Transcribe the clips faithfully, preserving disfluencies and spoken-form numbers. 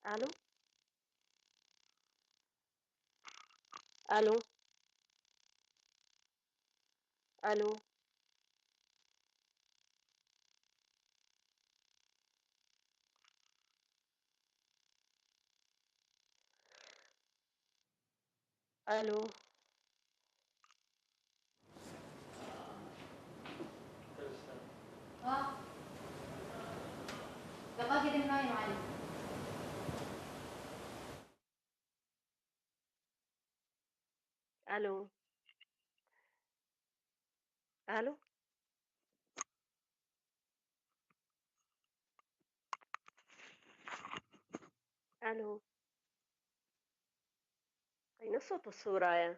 Alo? Alo? Alo? Alo? Alo? Alo? Alo? Ay, ne sot û sûra ye?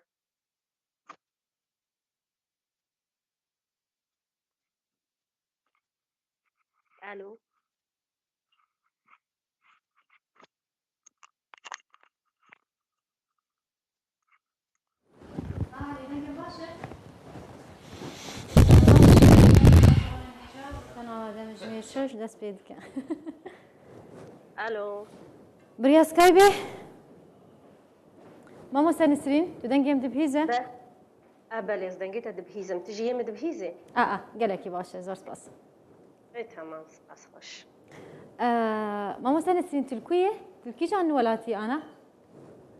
Alo? Kanala Demir Cumhuriyet Şoş dest pê dike. Alo. Biriya Skype. Mamoste Nesrîn, tu dengê min dibihîze? Be. A, belê, ez dengê te dibihîzim. Tu jî yê min dibihîzî? A, a, gelekî baş e, zor spas. Ê, tamam, spas, xweş. E, Mamoste Nesrîn, tu li ku yê? Tu li kîjan welatî ana?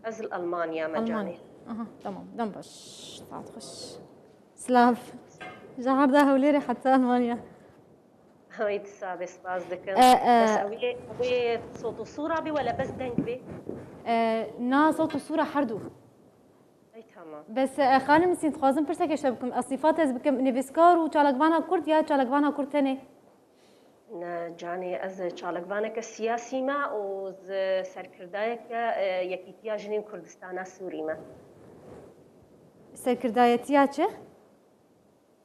Ez li Almanya me Almanya. Canê. Aha, tamam, dem baş. Saet xweş. Silav. Ji herda Hewlêrê heta Almanya. Ay, tu sabê, spas dikim. E, e. Bes ew ê, ew ê sot û sûra bî, wele bes deng bî? E, na, sot û sûra her du. Ay, tamam. Bes, e, xanim Nesrîn, dixwazim pirseke ji te bikim. Ez sifat ez bikim nivîskar û çalakvana kurd ya çalakvana kurd tenê? Ne, canê, ez çalakvaneke siyasî me û ez serkirdayeke, e, Yekîtiya Jinên Kurdistana Sûrî me. Serkirdayetiya çi?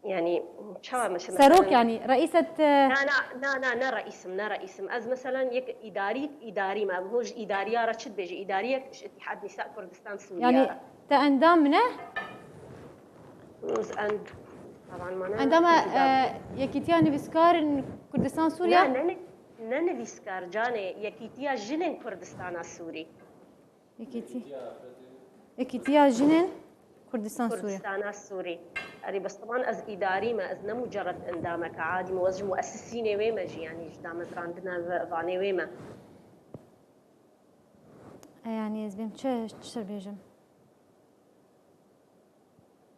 Yani, çawa mesela? Serok yani, reîset, e, Na, na, na, na, ne reîsim, ne reîsim. Ez mesela yek îdarî, îdarî me. Hûn ji îdariya re çi dibêje? Îdariyek ji Îtîhad Nîsa Kurdistan Sûriye Yani, re. Te endam ne? Hûn en-, taban mane Endama, îdar- e, Yekîtiya Nivîskarin Kurdistan Sûriye? Ne, ne, ne, ne nivîskar, canê, Yekîtiya Jinên Kurdistana Sûrî. Yekîtî-, Yekîtiya Jinên Kurdistan Sûriye. Kurdistana Sûrî. Erê, bes teban ez îdarî me, ez ne mucerred endameke adî me, ez ji muessisînê wê me jî, yanî ji damezrandina ve-, vanê wê me. E, yanî ez bêm çi, çi ser bêjim?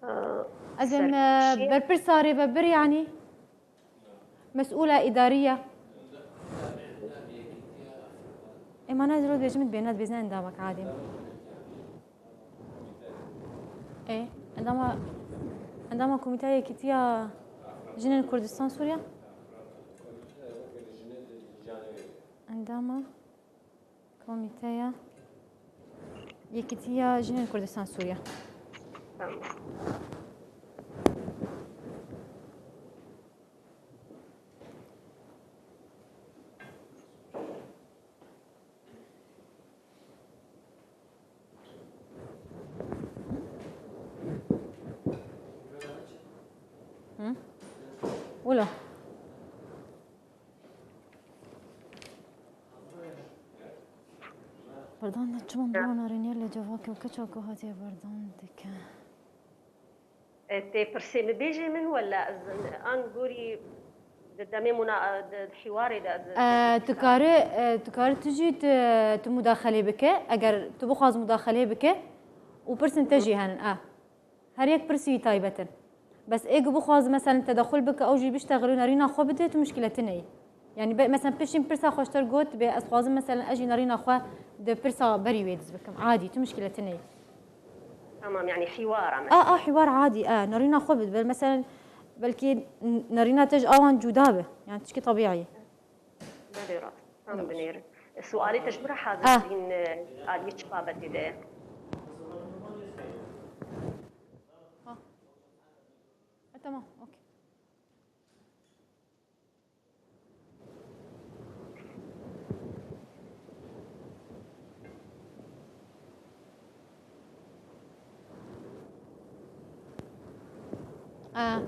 Aa, Ez bêm, e, serkêşiyê- berpirsa rêvebir, yanî mesûla îdarî ye. Ê, mana ez ro dibêjim, dibêjin, dibêjin endameke adî. Ê, endama, endama Komîteya Yekîtiya Jinên Kurdistan Sûriye? Endama Komîteya Yekîtiya Jinên Kurdistan Sûriye. Tamam. Hı? Wilo. Berdan ne çima bûna rêniyê li cevakê û keça ku hatiye berdan dike. E, tê pirsê min bêjê min, wela ez an gorî di demê muna-, di, di hîwarê de ez E, tu karî, e, tu karî tu jî tu, tu mudaxelê bike, eger tu bixwaz mudaxelê bike û pirsên te jî henin, e. Her yek pirsî wî taybet in. Bes ê ku bixwaze, meselen, tedexul bike, ew jî biştexile û nerîna xwe bide, tu muşkilê tune ye. Yani be, mesela piştî pirsa xweştir got, bê ez xwazim mesela ez jî nerîna xwe di pirsa berî wê diz bikim. Adî, tu muşkile tune ye. Tamam, yani hiwara mesela. A, a, hiwar adî, a, nerîna xwe bid. Bel, mesela belkî n-, nerîna te ji awan cuda be. Yani tişkî tebîî ye. Belê rast. Tam binêrin. Sualê te ji min re hazir, ah, dîn, e, aliyê çi babetê de ye? Ha. E, tamam, okey. Ah.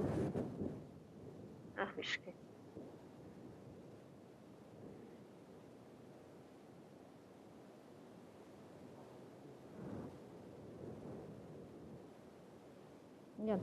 Ah, wişkê. Gel.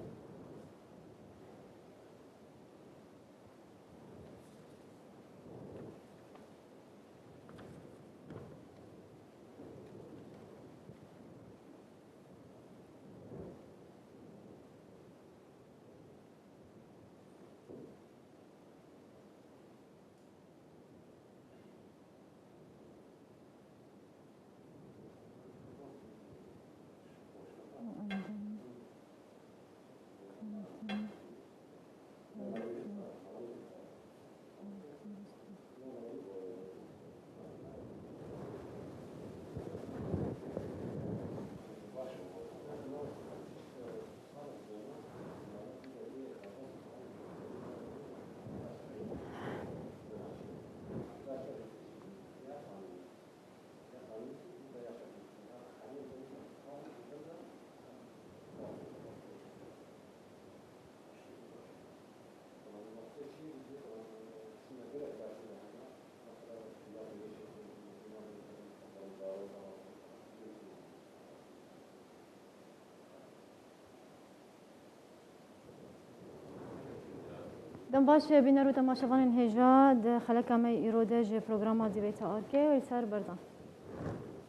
Dem baş e, bîner û temaşevanên hêja di xeleka me îro de ji programa Dîbeyta Arkê wê li ser berdan.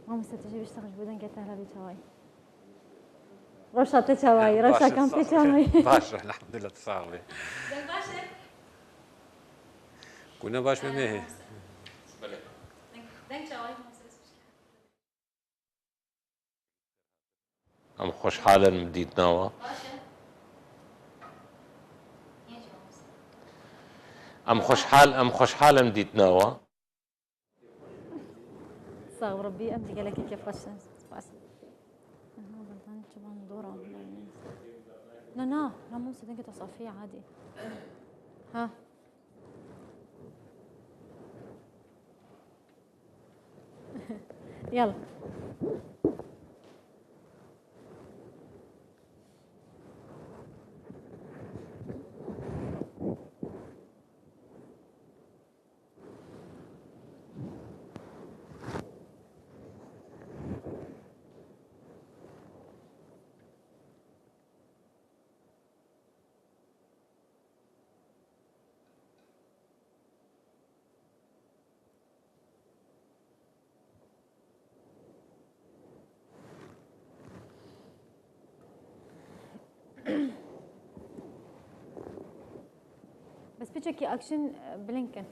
Mamoste, tu jî biştex ji bo dengê te hela bê çawayî. Roşa te çawayî, roşa kam te çawayî. Baş, elhamdülillah, tu sax bî. Deng baş e? Ku ne baş be, me hê. Belê. Deng, deng çawayî, mamoste. Em xweşhal in min dîtnawa. Em xweşhal, em xweşhal in dîtnawa. Sağ ol Rabbi, em jî gelekî kêfxweş in. Spas. Aha, berdanê çi van dora. Na, na, na, mumse dengê te safî ye, adî. Ha. Yala. Bes piçekî action, e, bilind kin.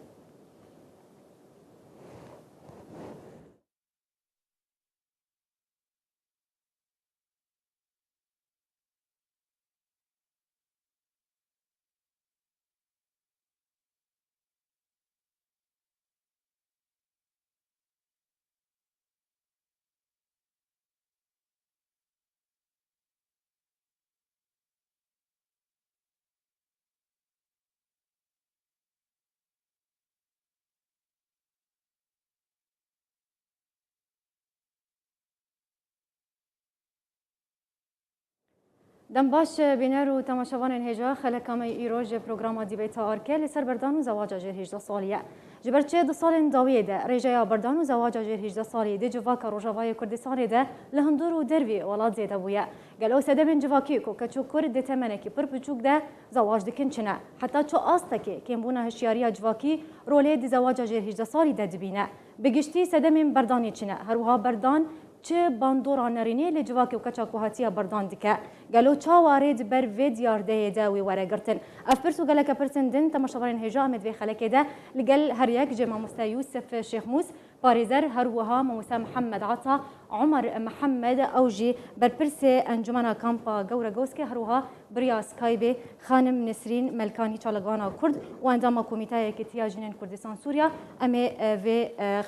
Dem baş, bîner û temaşevanên hêja, xeleka me îro ji programa Dîbeyta Arkê li ser berdan û zewaca jêr hejdeh salî ye. Ji ber çi di salên dawiyê de rêjeya berdan û zewaca jêr hejdeh salî di civaka Rojavayê Kurdistanê de li hundir û dervî welat zêde bûye? Gelo sedemên civakî ku keç û kur di temenekî pir biçûk de zewac dikin çi ne? Heta çi astekê kêmbûna hişyariya civakî rolê di zewaca jêr hejdeh salî de dibîne? Bi giştî sedemên berdanê çi ne? Her wiha berdan Çi bandora nerînê li civakê û keça ku hatiye berdan dike? Gelo çawa rê di ber vê diyardeyê de wê were girtin? Ev pirs û geleke pirsên din temaşevanên hêja em ê di vê xelekê de li gel her yek ji mamoste Yûsif Şêxmûs, parêzer, her wiha mamoste Mihemed Ata, Omer Mihemed, ew jî berpirsê Encûmena Kampa Gewre Goskê, her wiha bi riya Skypeê xanim Nesrîn Melkanî, çalakvana Kurd û endama Komîteya Yekîtiya Jinên Kurdistan Sûriya, em ê, e, vê, e,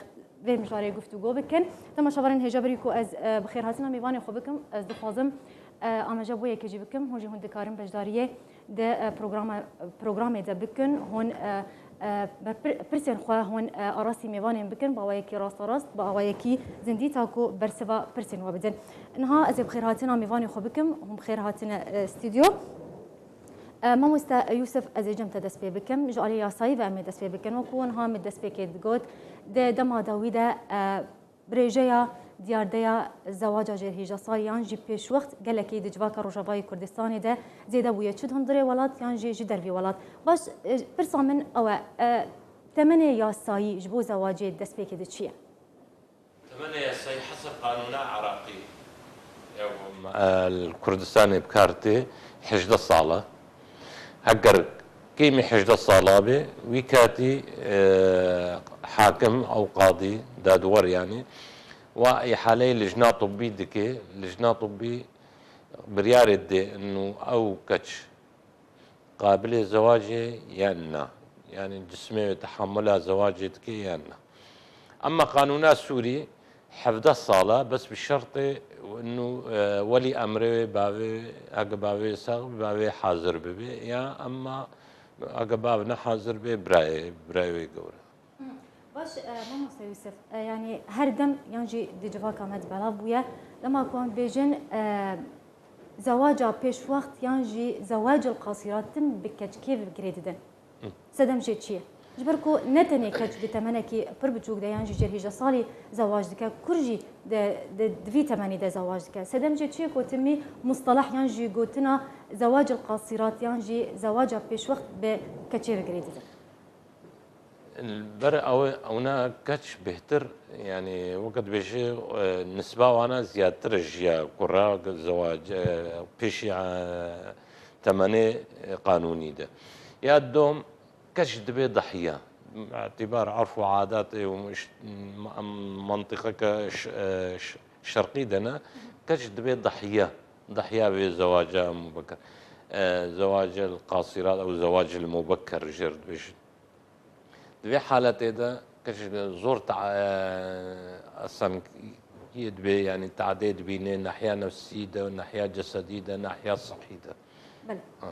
vê mijarê guftûgo bikin. Temaşevanên hêja berî ku ez, e, bi xêrhatina mêvanê xwe bikim, ez dixwazim, e, amaje bo yekê jî bikim. Hûn jî hûn dikarin beşdariyê di, e, programa, programê de bikin. Hûn, e, e, ber-, pir-, pirsên xwe hûn, e, arastî mêvanên bikin, bi awayekî rasterast, bi awayekî zindî, ta ku bersiva pirsên we bidin. Niha ez ê bi xêrhatina mêvanê xwe bikim. Hûn bi xêr hatine, e, stûdyo. E, mamoste Yûsif, ez ê cem te dest pê bikim. Ji alî yasayî ve em ê dest pê bikin. Wekû niha min destpêkê digot, di dema dawî de, e, bi rêjeya diyardeya zewaca jêrhêja salî yan jî pêşwext gelekî di civaka Rojavayê Kurdistanê de zêde bûye, çi di hundirê welat yan jî ji dervî welat. Baş, e, pirsa min ew e, e, temenê yasayî ji bo zewacê destpêkê de çi ye? Temenê yasayî heseb qanûna Iraqî ya, e, li Kurdistanê bi kar tê hejdeh sal e. Heger kêmî hejdeh sala be, wî katî, e, hakim ew qadî, dadwer yanî, wa îhaleyê lijna tibbî dike, lijna tibbî biryarê dide inu ew keç qabilê zewacê yan na. Yanî cismê wê tehamula zewacê dike yan na. Ema qanûna Sûrî hevdeh sal e, bes bi şertê inu, e, welî emrê wê bavê, heke bavê sax be, bavê hazir bibe, ya ema heke bav ne hazir be, birayê, birayê wê gewre. Baş, e, mamoste Yûsif, e, yanî her dem yan jî di civaka me de belav bûye, dema ku em bêjin, e, zewaca pêşwext yan jî zewacil qasîrat tim bi keçikê ve girê didin. Sedem jê çi ye? Ji ber ku ne tenê keç di temenekî pir biçûk de yan jî jêrhêja salî zewac dike, kur jî de, de, di vî temenî de zewac dike. Sedem jê çi ye ku timî mustaleh yan jî gotina zewacil qasîrat yan jî zewaca pêşwext bi keçê ve girê didin? Li ber ew, ewna keç bêhtir, yanî weke dibêje, e, nisba wana ziyadtir e ji ya kura zewac, e, pêşî, e, temenê, e, qanûnî de. Ya dom, keç dibe dahiya. Îtîbar erf û adatê û iş-, em mentiqeke ş-, e, ş-, şerqî de ne, keç dibe dahiya. Dahiya vê zewaca mubekir. E, zewacil qasîrat ew zewacil mubekir jêr dibêjin. Di vê haletê de keç zor ta-, e, esankiyê dibe, yanî tadê dibîne, nahiya nefsî de, nahiya cesedî de, nahiya sihî de. Belê. Ha.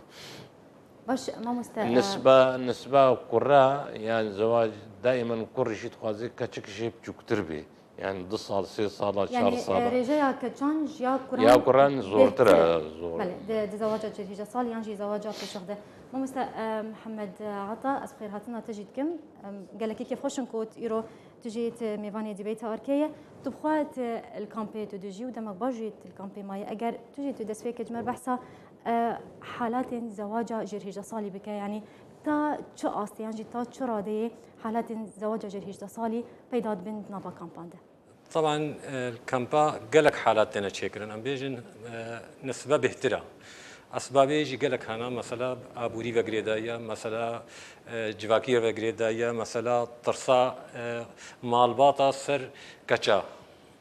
Baş, mamoste, e, Nisba, nisba kura, yanî zewac daîmen kur jî dixwaze keçik jê biçûktir be. Yanî du sal, sê sala, çar Yanî, sala. e, rêjeya keçan ji ya kuran Ya kuran zortir e, bêhtir e. zor. Belê, di, di zewaca cêrhêja salî yan jî zewaca pêşwext de. Mamoste, e, Mihemed Ata, ez bi xêrhatina te jî dikim. Em, gelekî kêfxweş in ku tu îro tu jî tu mêvanê dîbeyta arkê ye. Tu bi xwe tu li kampê tu dijî û demek baş jî tu li kampê maye. Eger tu jî tu destpêkê ji me re behsa, e, halatên zewaca jêrhêja salî bike, yanî ta çi astê yan jî ta çi radeyê halatên zewaca jêrhêja salî peyda dibin di nava kampan de? Teban, e, li kampa gelek halat têne çêkirin. Em bêjin, e, nisbe bêhtir e. Esbabê jî gelek hene. Mesela aborî ve girêdayî ye, mesela, e, civakî ve girêdayî ye, mesela tirsa, e, malbata ser keça.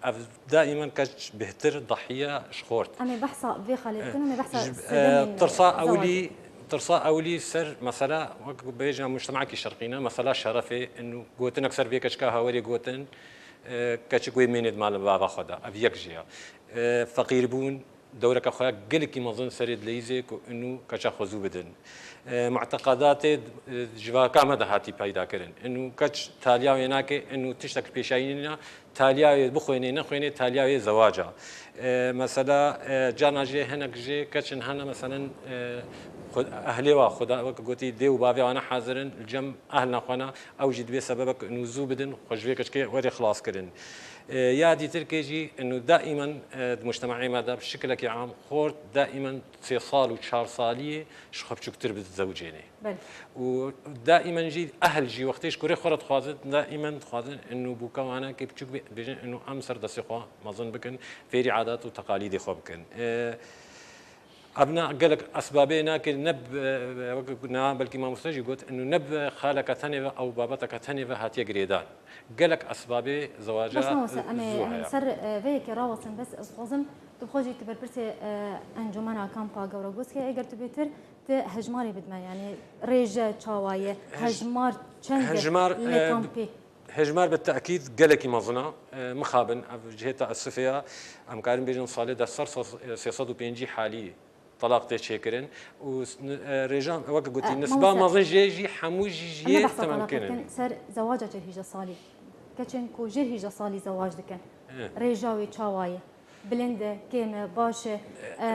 Ev daîmen keç bêhtir dahiye ji xort. Em ê behsa vê xalê dikin, em ê behsa Ji, sedemên, e, tirsa e, ewilî, zewacê. Tirsa ewilî ser mesela, wek bêjin, mujtemekî şerqî ne, mesela şerefê, inu gotinek ser vê keçika hawerê gotin, e, keçik wê mênê di mal bava xwe de. Ev yek jî ye. E, feqîrbûn, dewreke xwe gelekî mezin serê dileyîzê ku inu keça xwe zû bidin. E, muteqedatê, e, civaka me de hatî peyda kirin. Inu keç taliya wê nake, inu tiştek pêşayî nîne, taliya wê bixwênê, nexwênê, taliya wê zewaca. E, mesela, e, carna jê hinek jê keç in hene, meselen, e, xwe-, ehlê wa xwe da, wek gotî, dê û bavê wana hazir in, li cem ehlna xwe ne, ew jî divê sebebek nûzû bidin, xwe ji vê keçikê werê xilas kirin. E, ya dîtirkê jî, inu daimen, e, di mujtemaê me de bi şikilekî am xort daimen sê sal û çar saliyê ji xwe biçûktir bi zewicênê. Belê. Û daimen jî ehl jî wextê ji kurê xwe re dixwazin, daimen dixwazin inu bûka wana kê biçûk bê, bêjin inu em ser destê xwe mezin bikin, fêrî adat û teqalîdê xwe bikin. E, Ev na gelek esbabê nake ne bi, wek na belkî mamoste jî got, inu ne bi xaleke tenê ve ew babeteke tenê ve hatiye girêdan. Gelek esbabê zewaca Bes mamoste, em ê zû em ê heye. ser e, vê yekê rawestin, bes ez dixwazim tu bi xwe jî tu berpirsê e, encûmena kampa Gewregozkê, eger tu bêtir tu hejmarê bidme, yanî rêje çawa ye, hejmar çend e Hejmar, lê e, kampê? Hejmar bi tekîd gelekî mezin e. E, mixabin, ev cihê teesufê ye. Em karin bêjin salê de ser sê sed û pêncî halî telaq tê çêkirin. Û s-, n-, e, rêja, wek gotî, E, nisba mamoste, mezin jê jî hemû jî Em ê jê behsa temem talaqê kirin. bikin ser zewaca cêr hîjde salî. Keçên ku jêr hîjde salî zewac dikin. Evet. Rêja wê çawa ye? Bilind e, kêm e, baş e, e, e,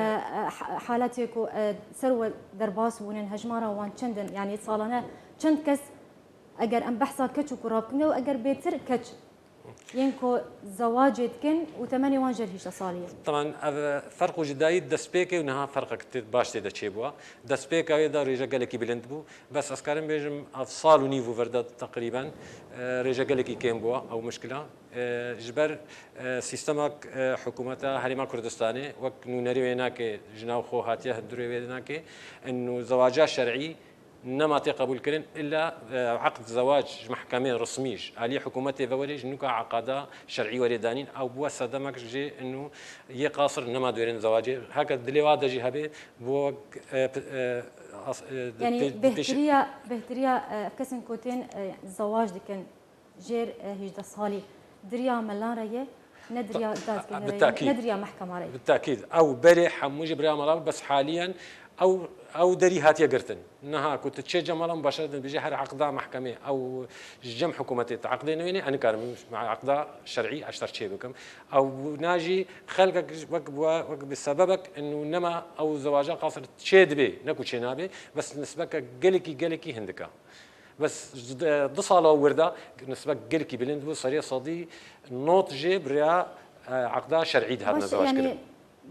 ha- haletê ku e, ser we derbas bûnin, hejmara wan çend in? Yanî salane çend kes, eger em behsa keç û kura bikin, ew eger bêtir keç yên ku zewacê dikin û temenê wan jêr hîjde salî ye? Teman ev ferq û cudayî destpêkê û niha ferqek tê, baş tê de çêbûwa. Destpêka wê de rêje gelekî bilind bû. Bes ez karim bêjim, ev sal û nîv û vir de teqrîben, e, rêje gelekî kêm bûwa ew muşkila. E, ji ber, e, sîstemek, e, hikûmeta Herêma Kurdistanê wek nûnerî wê nake, ji nav xwe hatiye hundirê wê nake, inu zewaca şer'î nema tê qebûlkirin, illa, e, eqd zewac ji mehkemê resmî, ji aliyê hikûmetê ve were, ji nûka eqada şer'î were danîn, ew bûwe sedemek jê inu yê qasir nema dûrên zewacê. Heke dilê wa de jî hebe, bûwe wek, e, p-, e, as-, e, Yanî pê-, pêş- bêhtiriya, bêhtiriya e, kesên ku tên e, zewac dikin jêr e, hîjde salî di riya melan re ye, ne di riya dadgehê re ye, Bi tekîd. Ne di riya mehkema re ye. Bi tekîd. Ew berê hemû jî bi riya melan, bes haliyen ew, ew derî hatiye girtin. Niha ku tu çê cemalan başar din, bêje her eqda mehkemê, ew ji cem hikûmetê teqdê newênê, ez nikarim eqda şer'î eşter çê bikim. Ew na jî xelkek wek, wek bi sebebek inu nema ew zewaca qasir çê dibe, ne ku çê nabe, bes nisbeke gelekî, gelekî hindik e. Bes ji de-, du sala wir de nisbe gelekî bilind bû, serê sedî not jê bi rêya, e, eqda şer'î dihatine Baş, zewac yanî kirin.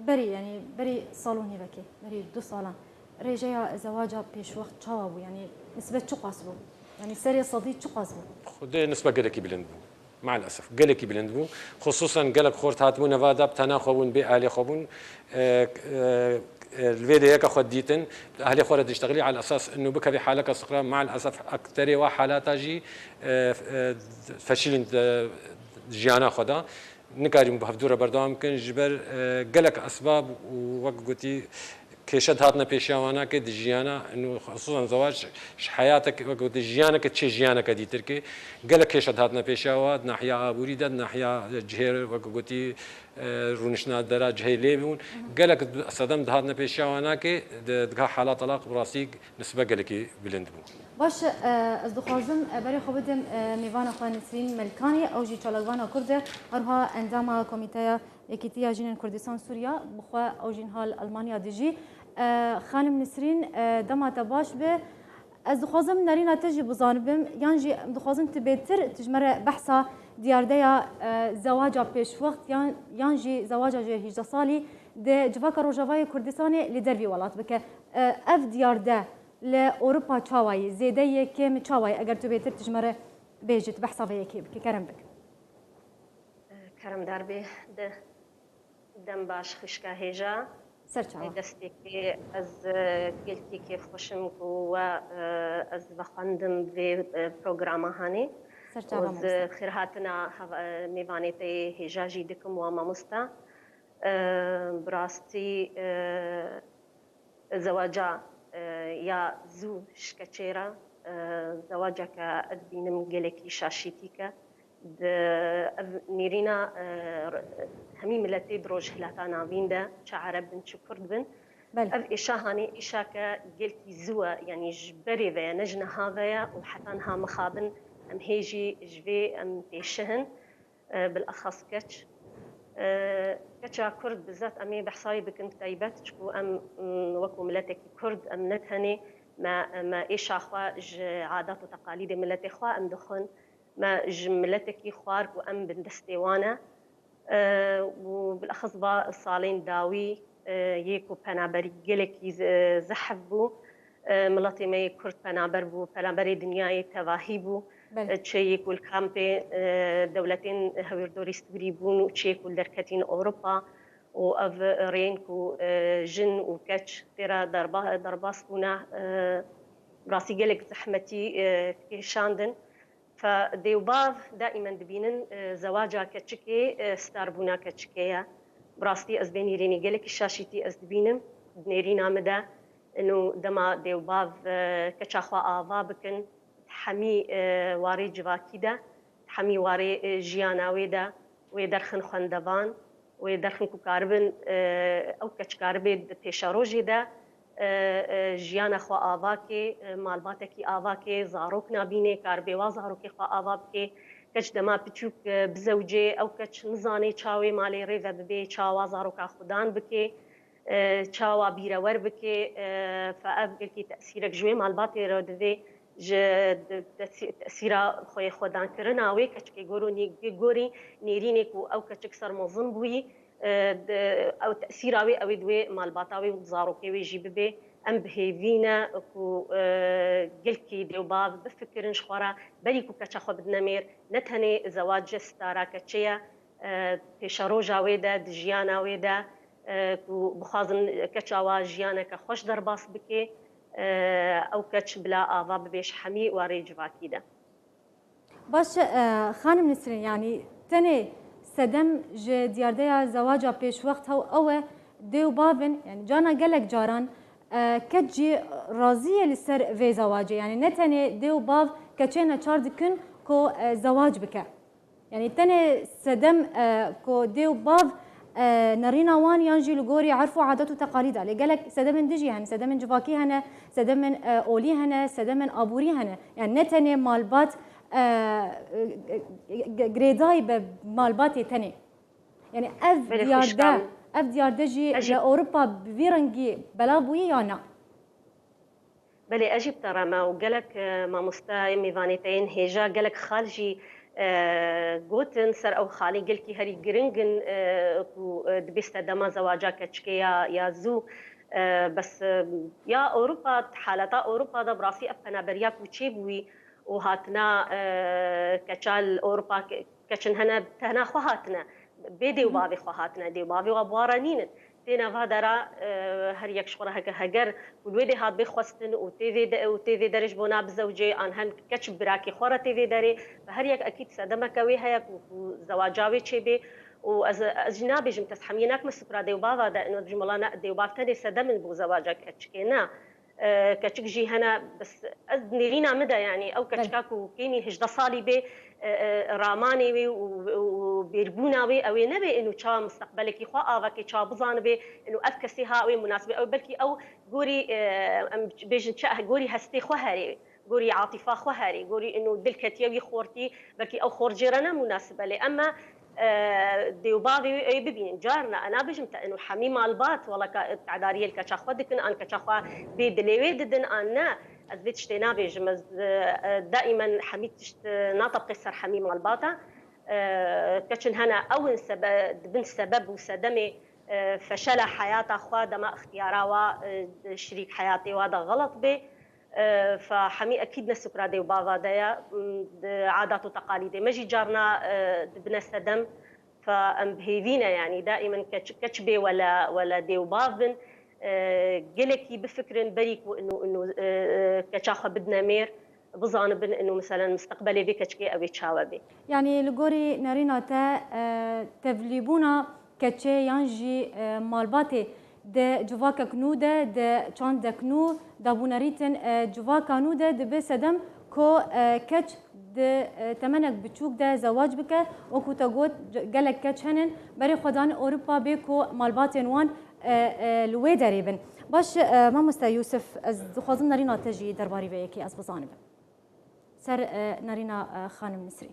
Berî, yanî berî sal û nîvekê, berî du salan rêjeya zewaca pêşwext çawa bû? Yanî nisbet çiqas bû? Yanî serê sedî çiqas bû? Xwedê nisbe gelekî bilind bû. Maalesef gelekî bilind bû. Xusûsen gelek xort hatibûn neva de bi tena xwe bûn, bê alê xwe bûn. E, e, e, li vê de yeke xwe dîtin, ehlê xwe re diştexilî, al esas inu bikevê haleka siqra, maalesef ekterê wa halata jî, e, e, feşîlin, e, jiyana xwe de. Nikarîn bi hevdû re berdewam bikin, ji ber, e, gelek esbab û wek gotî kêşe dihatine pêşiya wana ke di jiyana, inu xusûsan zewac ji heyatek, wek gotî jiyaneke çê jiyaneke dîtir ke gelek kêşe dihatine pêşiya wa, di nahiya aborî de, di nahiya cihê, wek gotî, e, rûniştina dera cihê lê bûn. Gelek sedem dihatine pêşiya wana ke di, diga hala telaq bi rastî nisbe gelekî bilind bû. Baş e, ez dixwazim e, berê xwe bidim e, mêvana xwe Nisrîn Melkanî, ew jî çalakvana Kurd e, herwiha endama Komîteya Yekîtiya Jinên Kurdistan Sûriya, bi xwe ew jî niha li Elmanya dijî. E, Xanim Nisrîn, e, dema te baş be. Ez dixwazim nerîna te jî bizanibim, yan jî em dixwazin tu bêtir tu ji me re behsa diyardeya e, zewaca pêşwext yan, yan jî zewaca ji hîjdeh salî di civaka Rojavayê Kurdistanê li dervî welat bike. E, ev diyarde li Ewropa çawa ye? Zêde ye, kêm çawa ye? Eger tu bêtir tu ji me re bêjî, tu behsa vê yekê bike, kerem bike. Keremdar bê, de dem baş xişka hêja. Ser çawa. Destpêkê ez, e, gelkî kêfxweş im ku we, e, ez vexwendim vê, e, programa hanê. Ser çawa Ez, mamoste. Xêrhatina heva-, e, mêvanê te yê hêja jî dikim wa mamosta. E, bi rastî, e, zewaca, e, ya zû ji keçê re, e, zewaceke ez dibînim gelekî şaşîtîk e. Di, ev nêrîna, e, hemî miletê di Rojhilata Navîn de, çi Ereb bin, çi Kurd bin, Belê. Ev êşa hanê êşake gelkî zû e, yanî ji berê ve ye, ne ji niha ve ye û heta niha mixabin em hê jî ji vê em pêşihin, e, bilexas keç. E, keça Kurd bizef em ê behsa wê bikin bi taybet, çiku em, m, wekû miletekî Kurd, em ne tenê me, me êşa xwe ji adat û teqalîdê miletê xwe em dixwin. Me ji miletekî xwar ku em bin destê wan e. E, û bilexis va salên dawî, e, yê ku penaberî gelekî ze-, zehf bû. E, miletê me yê Kurd penaber bû, penaberê dinyayê tevahî bû. Belê. E, çi yê ku li kampê, e, dewletên hewîrdorî Sûrî bûn û çi yê ku li derketîn Ewropa û ev rêyên ku, e, jin û keç tê re derba-, derbas bûne, e, rastî gelek zehmetî, e, kêşandin. Fe dê û bav daîmen dibînin, e, zewaca keçikê, e, starbûna keçikê ye. Bi rastî ez vê nêrînê gelekî şaşîtî ez dibînim di nêrîna min de. Ino dema dê û bav, e, keça xwe ava bikin, hemî, e, warê civakî de, hemî warê, e, jiyana wê de, wê derxin xwendevan, wê derxin ku karibin, e, ew keç karibe di pêşerojê de, e, e, jiyana xwe ava kê, e, malbatekî ava kê, zarok nabînê, karibe wa zarokê xwe ava bikê. Keç dema piçûk, e, bizewicê, ew keç nizanê çawê malê rê ve bibê, çawa zaroka xwe dan bikê, e, çawa bîrewer bikê, e, fe ev gelkî tesîrek ji wê malbatê re divê. Ji de-, tesî-, tesîra xwe, xwedankirina wê keçikê goro nê-, gorî nêrînê ku ew keçik ser mezin bûyî, e, de-, ew tesîra wê, ew ê di wê malbata wê û zarokê wê jî bibe. Em bi hêvî ne ku, e, gelkî dê û bav bifikirin ji xwe re, berî ku keça xwe bidine mêr, ne tenê zewac ji stara keçê ye, e, pêşeroja wê de, di jiyana wê de, e, ku bixwazin keça wa jiyaneke xweş derbas bike, e, ew keç bila ava bibe ji hemî warê civakî de. Baş e, xanim Nisrîn, yanî tenê sedem ji diyardeya zewaca pêşwext hew ew e, dê û bav in, yanî carna gelek caran, e, keç jî razî ye li ser vê zewacê. Yanî ne tenê dê û bav keçê neçar dikin ku, e, zewac bike. Yanî tenê sedem, e, ku dê û bav, e, nerîna wan yan jî li gorî erf û adet û teqalîd e. Lê gelek sedemên din jî hene, sedemên civakî hene, sedemên, e, olî hene, sedemên aborî hene. Yanî ne tenê malbat, e, e, e, girêdayî be malbatê tenê. Yanî ev Belê, diyarde, xwişkam. Ev diyarde jî Ez jî li Ewropa bi vî rengî belav bûye ya na? Belê, ez jî bi te re me û gelek, e, mamoste, mêvanê te yên hêja, gelek xal jî, e, gotin ser ew xalê gelkî herî giring in, e, ku, e, dibê sedema zewaca keçikê ya, ya zû, e, bes, e, ya Ewropa, haleta Ewropa de bi rastî ev penaberiya ku çêbûyî û hatina, e, keça li Ewropa ke-, keçin hene, tehna xwe hatine. Bê dê û bavê xwe hatine, dê û bavê wa bi wa re nînin. Têne va dera, e, her yek ji xwe re heke heger ku li wê dê hat bê xwestin û tê vê de, û tê vê derê ji bona bizewicê an hen keç birakê xwe re tê vê derê. Ve her yek ekîd sedemeke wê heye ku, ku zewaca wê çêbê. Û ez, ez jî nabêjim kes hemiyê nakime supra dê û bava de, ino dijim wela ne, dê û bav tenê sedem in bo zewaca keçikê, ne. E, keçik jî hene, bes ez nêrîna min de, yanî ew Belê. Keçika ku kêmî hejdeh salî bê, e, e, ramanê wê û, û bêrbûna wê, ew ê nebe ino çawa misteqbelekî xwe avakê, çawa bizanibe ino ev kesê ha ew ê munasib e, ew belkî ew gorî, e, em bêjin çi, gorî hestê xwe herê, gorî atîfa xwe herê, gorî ino dil ketiye wî xortî, belkî ew xort jê re ne munasib e, lê em me, e, dê û bavê wê ew ê bibînin. Carna, e, nabêjim te, ino hemî malbat, wela ka, tedariyê li keça xwe dikin, an keça xwe bê dilê wê didin, an ne. Ez vê tiştê nabêjim. Ez, e, e, daîmen hemî tişt, e, natebqê ser hemî malbata. E, keçin hene ew in sebe-, dibin sebeb û sedemê, e, feşela heyata xwe dema ixtiyara wa, e, şirîk heyatê wa de xelet bê. E, fe hemî ekîd ne supra dê û bava de ye. M, di adat û teqalîdê me jî carna, e, dibine sedem. Fe em bi hêvî ne, yanî daîmen keç, keç bê wele, wele dê û bav bin. E, gelekî bifikirin berî ku ino, ino, e, e, keça xwe bidine mêr, bizanibin ino, meselen, misteqbelê vê keçikê ew ê çawe bê. Yanî li gorî nerîna te, e, tevlîbûna keçê yan jî, e, malbatê di civakek nû de, di çandek nû, dabûnerîtin, e, civaka nû de dibe sedem ku, e, keç di, e, temenek biçûk de zewac bike. Wekû te got, ce-, gelek keç henin, berê xwe dan Ewropa bê ku malbatên wan, e, e, li wê derê bin. Baş, e, mamoste Yûsif, ez dixwazim nerîna te jî derbarî vê yekê ez bizanibim. Ser, e, nerîna, e, xanim Nisrî.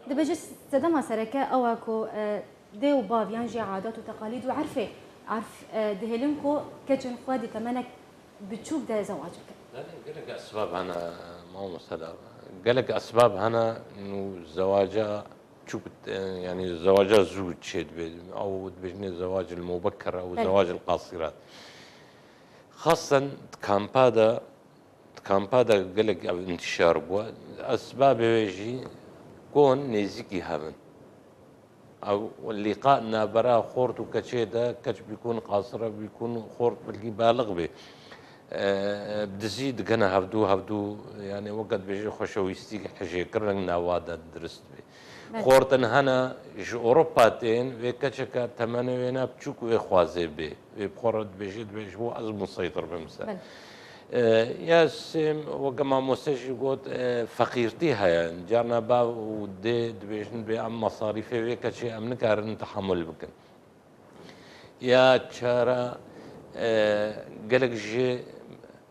Dibêje sedema sereke ew e ku, e, dê û bav yan jî adat û teqalîd û erfê, erf, e, dihêlin ku keçên xwe di temenek biçûk de zewac bikin. Belê, gelek esbab hene, mamoste Dava. Gelek esbab hene, nû zewaca çûk, e, yani zewaca zû çêdibe. Ew dibêjinê zewacil mubekker, ew Belê. Zewacil qasirat. Xasen di kampa de, di kampa de gelek ev intişar bû. Esbabê wê jî kon nêzîkî hebin. Ew lîqa navbera xort û keçê de, keç bîkun qasira bîkun xort bilkî baliq bê. E, bi dizî digene hevdû, hevdû, yani weke dibêje xweşewîstî hijêkirin nava de dirist bê. Belê. Xortin hene ji Ewropa tên, vê keçeke temenê wê ne biçûk wê xwazê bê. Wê bi xwe re dibêje, dibê ji bo ez museytir bim ser. Belê. E, ya sêm, weke mamoste jî got, e, feqîrtî heye. Carna bav û dê dibêjin, bê em mesarîfê vê keçê em nikarin tehemul bikin. Ya çara, e, gelek ji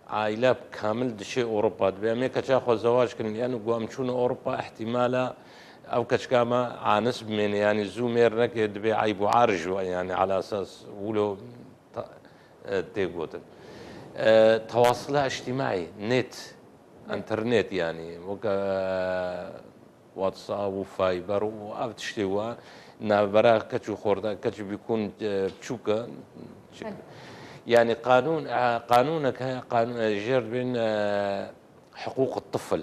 aîle kamil diçe Ewropa. Dibê em ê keça xwe zewac kin. Yani ku em çûne Ewropa, ihtimala ev keçika me anis bimêne. Yani zû mêr neke, dibê eyb û ar ji we, yani ala esas wilo ta-, e, tê gotin. E, tewasila îctimaî, net, Hı. Înternet yani, weke WhatsApp û Viber û ev tiştê wa navbera keç û xorda, keç bîkun, e, biçûk e. Belê. Yani qanûn, e, qanûnek heye, qanûn, e, jêr dibên, e, hiqûq tifl. Hı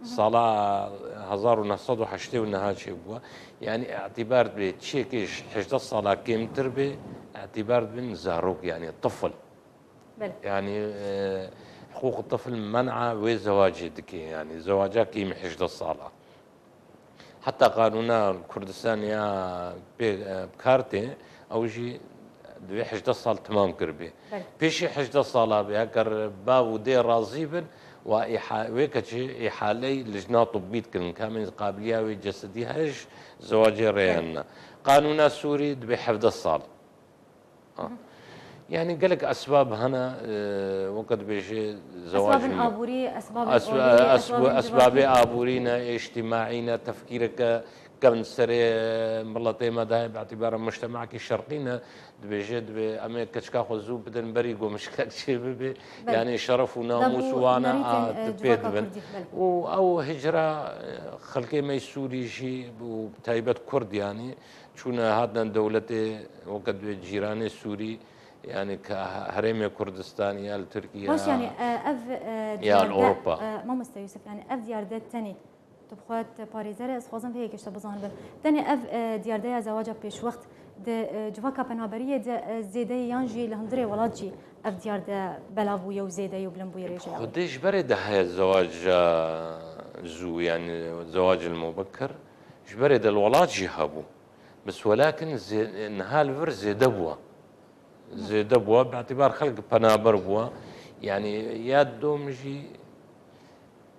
hı. Sala hezar û neh sed û heştê û niha çêbû. Yani îtîbar dibê çiyekê ji hejdeh sala kêmtir bê, îtîbar dibin zarok, yani tifl. Belê. Yani, e, hiqûq tifl men'a wê zewacê dike, yani zewaca kêm hejdeh sala. Heta qanûna Kurdistan ya pê, e, bi kar tê, ew jî divê hejdeh sal temam kiribê. Belê. Pêşî hejdeh sala bê, heger bav û dê razî bin, wa îha-, wê keçê îhaleyî lijna tibbî dikin. Kamên qabiliya wê cesedî heye ji zewacê rê Belê. Hene. Qanûna Sûrî dibê hevdeh sal. Ha. Hı hı. Yani gelek esbab hene, e, weke dibêje zewac Esbabên min. Aborî, esbabên Esb-, olî, esb-, esbabên esbabê civakî. Aborî ne, îctimaî ne, tefkîreke kevn serê, e, miletê me de heye, bi îtîbara mujtemekî şerqî ne, dibêje, dibê em ê keçika xwe zû bidin berî ku mişkilek çê bibe. Belê. Yani şeref û namûs Dabû wan a, nerîtên, a, e, dipê civaka dibin. Kurdî, belê. Û ew hicra, e, xelkê me yê Sûrî jî û taybet Kurd yani, çûne hatine dewletê weke dibê cîranê Sûrî, yani ka herêmê Kurdistan ya li Tirkiye Baş, yani, e, ev, e, ya li diyarde, Ewropa. E, mamoste Yusuf, yani ev diyarde tenê, tu bi xwe te parêzer e, ez xwazim vê yekê ji te bizanibim. Tenê ev, e, diyardeya zewaca pêşwext di, e, civaka penaberiyê de, e, zêde ye yan jî li hundirê welat jî ev diyarde belav bûye û zêde ye û bilind bûye rêjeya wê? Xwedê ji berê de heye zewaca zû, yani zewacil mubekker. Ji berê de li welat jî hebû. Bes welakin zê-, niha li vir zêde bûye. Zêde bûye, bi îtîbar xelk penaber bûye. Yani ya dom jî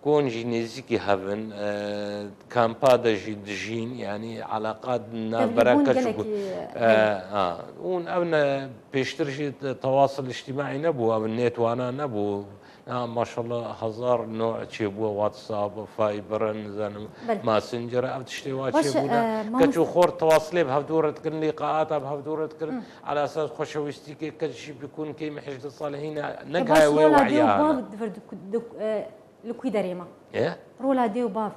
kon jî nêzîkî hev in, e, kampa de jî dijîn, yani eleqa navbera Tevlîbûn keç û gelekî ku-, e, heye. Ha. Û ev ne pêştir jî te-, tewasil îctimaî nebû, ev nêtwana nebû. Ha, maşallah, hezar no çêbûye, WhatsApp, Viber, nizanim, Belê. Messenger, ev tiştê wa Baş, çêbûne. E, Keç û mamoste- xort tewasilê bi hevdû re dikin, lîqaata bi hevdû re dikin. Hı. Ala esas xweşewîstîkê keç jî bikûn kêm hejdeh salî hîne Te nekaye baş wê rola dê û wehiya bav hene. Di vir di, di, e, li kû derê ma? E? Rola dê û bav.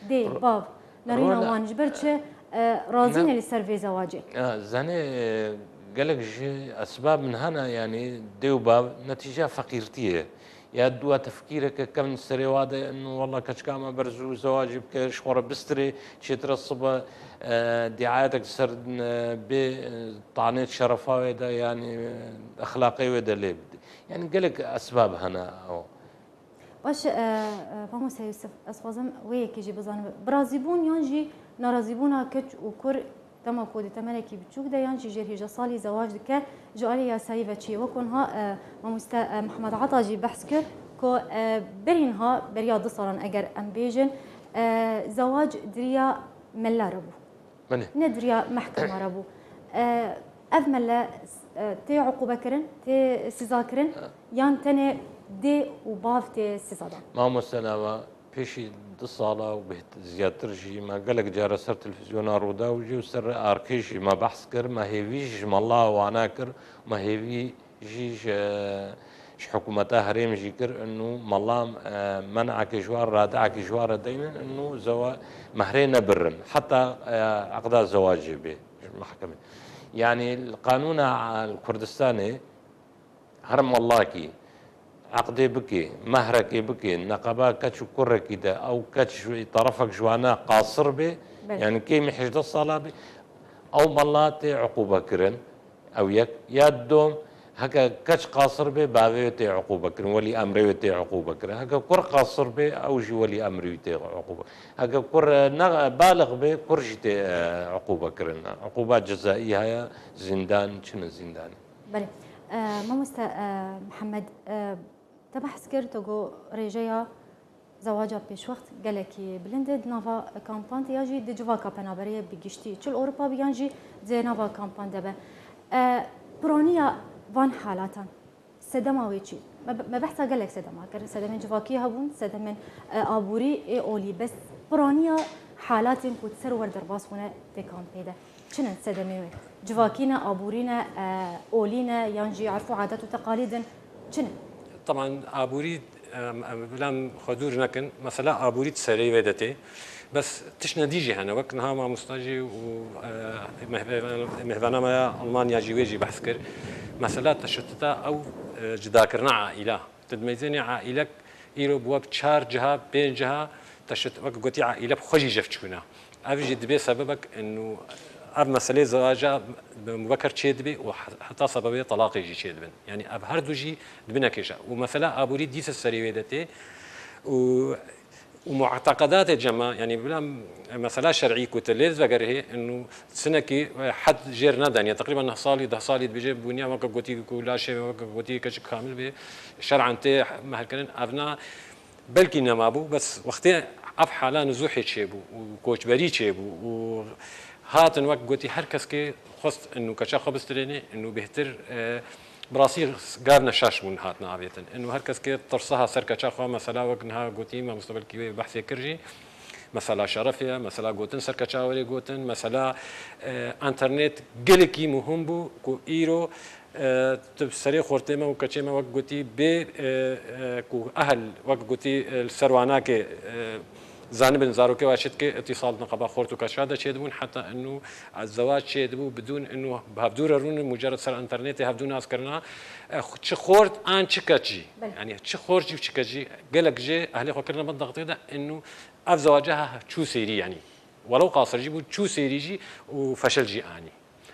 Dê, Ro-, bav. Nerîna rola, wan ji ber çi, e, razî ne, ne li ser vê zewacê? E, zenê, e, gelek ji esbab min hene, yani dê û bav netîca feqîrtiyê. Ya dua tefkîreke kevn serê wa de, in walla keçika me ber zû zewacî bike, ji xwe re bistirê, çêtire sibe, e, diayetek ser, e, bê, e, tanê şerefa wê de, yani, e, exlaqê wê de lê bide. Yani gelek esbab hene o. Baş e, e, mamoste Yusuf, ez xwazim wê yekê jî bizanim. Birazîbûn yan jî narazîbûna keç û kur Dema ku di temenekî biçûk de yan jî jêr hêja salî zewac dike, ji alî yasayî ve çi ye? Wek niha, e, mamoste, e, Mihemed Ata jî behs kir ku, e, berî niha, beriya du salan eger em bêjin, e, zewac di riya mela re bû. Belê. Ne di riya mehkema re bû. E, ev mele, e, tê uqûbe kirin, tê siza kirin, E. yan tenê dê û bav tê siza dan? Mamoste Nava, Pêşî du sala û bêht-, ziyadtir jî me gelek care ser televîzyona Rûdaw jî û ser Arkê jî me behs kir, me hêvî jî ji mala wana kir, me hêvî jî ji, Ji hikûmeta herêm jî kir, inu mela, e, men'ekê ji wan, rad'ekê ji wan re deynin, inu zewa-, mehrê nebirin. Heta, e, eqda zewacê bê ji mehkemê. Yanî li qanûna, e, li Kurdistanê her melakî eqdê bike, mehrekê bike, neqeba keç û kurekî de, ew keç ji, terefek ji wana qasir bê, Belê. Yanî kêmî hejdeh sala bê, ew mela tê uqûbe kirin. Ew yek. Ya dom, heke keç qasir bê, bavê wê tê uqûbe kirin, welî emrê wê tê uqûbe kirin. Heke kur qasir bê, ew jî welî emrê wî tê uqûbe. Heke kur, e, ne, balix bê, kur jî tê, e, uqûbe kirin. Uqûba cezayî heye, zîndan, çi ne zîndanê. Belê. E, mamoste, e, Mihemed, e, te behs kir, tu got rêjeya zewaca pêşwext gelekî bilind e di nava kampan de ya jî di civaka penaberê ye bi giştî. Çi li Ewropa be yan jî di nava kampan de be. E, piraniya van halatan, sedema wê çi? Me, me behsa gelek sedema kir. Sedemên civakî hebûn, sedemên, e, aborî ê olî. Bes piraniya halatên ku di ser wer derbas bûne tê kampê de. Çi ne sedemê wê? Civakî ne, aborî ne, e, olî ne, yan jî erf û adet û teqalîd in? Çi ne? Teban aborî, em, em, bila em xwe dûr nekin. Mesela aborî di serê wê de tê. Bes tiştine dî jî hene. Wek niha mamosta jî û, e, mehve-, mêvana me ya Almanya jî wê jî behs kir. Mesela te şitita ew, e, cudakirina aîla. Tu di meyzênê aîlek îro bi we bi çar ciha, pênc ciha te şit, wek gotî aîle bi xwe jî jev çûna. Ev jî dibê sebebek inu ev meselê zewaca bi mubeker çê dibe û he-, heta sebebê telaqê jî çê dibin. Yanî ev her du jî dibine kêşe. Û mesela aborî dîsa serê wê de tê û, û mu'teqedatê cema, yanî bila mesela şer'î ku te lê vegerihê inu sinekî, e, hed jêr neden. Ya teqrîben neh salî, deh salî dibêje bûniya weke gotî ku laşê weke gotî keçik kamil bê, şer'an tê meherkirin. Evna belkî nema bû, bes wextê ev hala nizûhê çêbû û koçberî çêbû û hatin wek gotî her keskê xwest inu keça xwe bistirênê, inu bêhtir, e, bi rastî gavne şaş bûn hatin avêtin. Inu her keskê tirsiha ser keça xwe, mesela wek niha gotî, mamoste belkî wê behsê kir jî, mesela şerefê ye, mesela gotin ser keça werê gotin, mesela, e, enternet gelekî muhim bû ku îro, e, tu serê xortê me û keçê me wek gotî bê, e, e, ku ehel wek gotî, e, li ser wanakê, e, zanibin zarokê wa çi dike, îtîsal neqeba xort û keça de çêdibûn, heta inu zewac çêdibû bidûn inu bi hevdû re rûnin, mucerred ser enternetê hevdû nas kirina, e, çi xort an çi keçî. Belê. Yanî çi xort jî û çi keçî, gelek jê ehlê xwe kirine bin dextê de inu ev zewaca ha çû sêrî, yanî welew qasir jî bû, çû sêrî jî û feşel jî anî.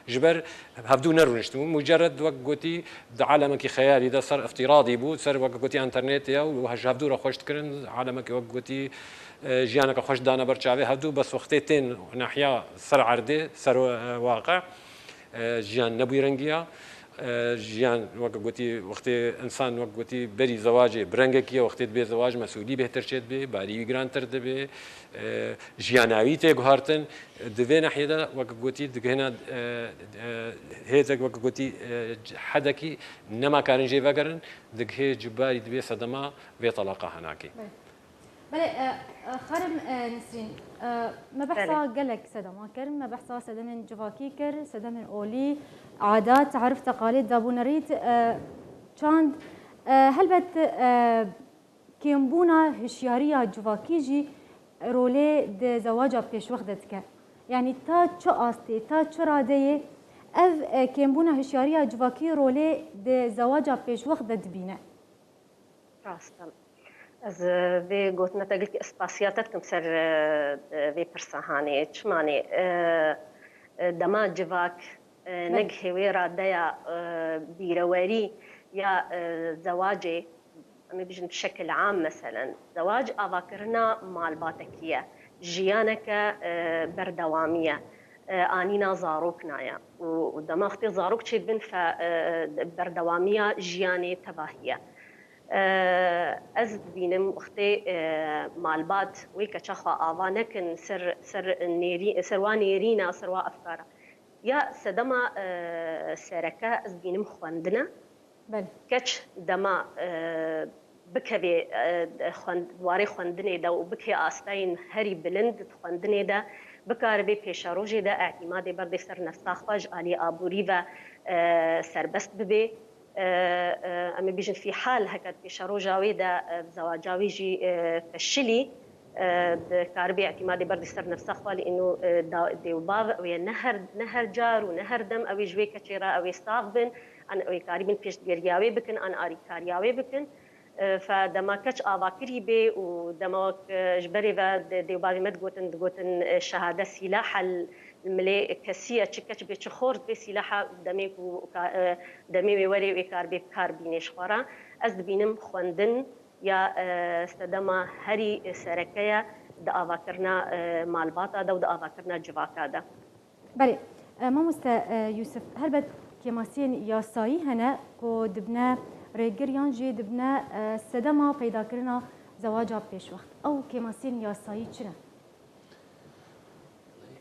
Ji ber hevdû nerûniştibûn. Mucerred wek gotî di alemekî xeyalî de ser îftîradî bû, ser wek gotî enternetê ye û ji hevdû re xweş dikirin. Alemekî wek gotî, e, jiyaneke xweş dane ber çavê hevdû, bes wextê tên nahiya ser erdê, ser, e, waqe, e, jiyan nebûyî rengiya. E, jiyan wek gotî, wextê însan wek gotî berî zewacê bi rengekî ye, wextê dibê zewac mesûlî bêhtir çêdibe, barî wî girantir dibe, e, jiyana wî tê guhartin. Di vê nahiyê de wek gotî digihîne, e, e, hêzek wek gotî, e, hedekî nema karin jê vegerin, digihê cibarî dibê sedema vê talaqa henakê. Belê. Belê, e, e, xanim, e, Nisrîn, e, me behsa Belê. gelek sedema kir, me behsa sedemên civakî kir, sedemên olî, adat, erf, teqalîd, dabûnerît, e, çand, e, helbet, e, kêmbûna hişyariya civakî jî rolê di zewaca pêşwext de dike. Yanî ta çi astê, ta çi radeyê ev, e, kêmbûna hişyariya civakî rolê di zewaca pêşwext de dibîne? Rast e. Ez, e, vê gotina te gelkî spasiya te dikim ser, e, e, vê pirsa hanê. Çimanê, e, e, dema civak, e, Belê. negihê wê radeya, e, bîrewerî ya, e, zewacê, em ê bijin bi şekil am meselen, zewac avakirina malbatekî ye, jiyaneke, e, berdewamî ye, e, anîna zarokna ye û, û dema wextê zarok çêdibin fe, e, berdewamiya jiyanê tevahî ye. E, ez dibînim wextê, e, malbat wê keça xwe ava nekin ser, ser nêrî-, ser wa nêrîna, ser wa efkara. Ya sedema, e, sereke ez dibînim xwendin e. Belê. Keç dema, e, bikevê, e, xwend-, warê xwendinê de û bikevê astayên herî bilind di xwendinê de, bikaribê pêşerojê de îtîmadê berdê ser nefsa xwe, ji alî aborî ve, e, serbest bibê. e, e, em ê bêjin fî hal heke di pêşeroja wê de, e, zewaca wê jî, e, feşilî, e, dikaribê îtîmadê berdî ser nefsa xwe, lê îno, e, da-, dê û bav ew ê ne her, ne her car û ne her dem ew ê ji wê keçê re ew ê sax bin, an ew ê karîbin pêştgiriya wê bikin, an arîkariya wê bikin. E, fe dema keç ava kirî bê û dema wek, e, ji berê ve de-, dê û bavê me digotin, digotin, e, şehade sîlah e, li milê kesî ye, çi keç bê, çi xort bê, sîlah e, demê ku ka-, e, demê wê werê wê karibê bi kar bînê ji xwe re. Ez dibînim xwendin ya, e, sedema herî sereke ye di avakirina, e, malbata de û di avakirina civaka de. Belê, e, mamoste, e, Yûsif, helbet kêmasiyên yasayî hene ku dibine rêgir yan jî dibine, e, sedema peydakirina zewaca pêşwext. Ew kêmasiyên yasayî çi ne?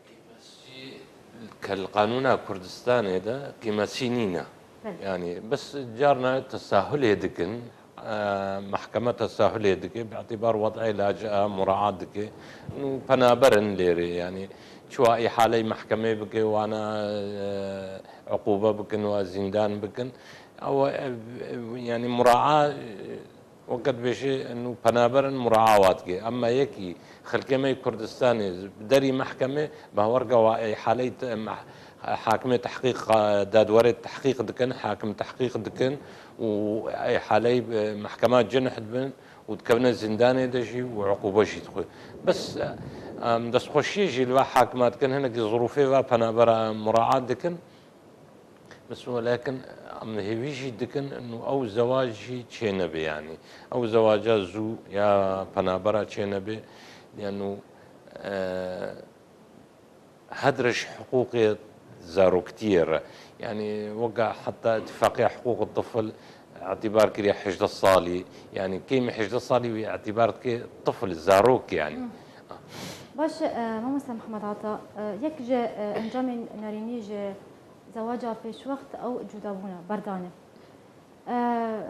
Qîmesî ke li qanûna Kurdistanê de qîmesî nîne. Belê. Yanî bes carna tesahulê dikin, e, mehkeme tesahulê dike, bi îtîbar wed'ê lacîa muraat dike. Nû penaber in lêrê, yanî çiwa îhaleyê mehkemê bike, wana, e, uqûbe bikin, wa zîndan bikin. Ew, e, e, yanî muraa, e, weke dibêje, nû penaber in, muraa wa dike. Ema yekî xelkê me yê Kurdistanê bi derî mehkemê, bi hewerga wa îhaleyê te-, meh-, hakimê tehqîq, dadwerê tehqîq dikin, hakim tehqîq dikin û îhaleyê, e, mehkema cinih dibin û dikevine zîndanê de jî û uqûbe jî dixwe. Bes, em, destxweşiyê jî li va hakima dikin, hinekî zirûfê va penabera muraat dikin. Bes welakin em hêvî jî dikin û ew zewac jî çênebe, yanî ew zewaca zû ya penabera çênebe, yanî, e, hedre ji hiqûqê zaroktiyê re. Yanî weka heta Îtîfaqiya Hiqûq Tifl îtîbar kiriye hejdeh salî. Yanî kêmî hejdeh salî wî îtîbar dike tifl, zarok yanî. Baş e, mamoste Mihemed Ata, e, yek ji, e, encamên nerînî ji zewaca pêşwext ew cudabûn e, berdan e. E,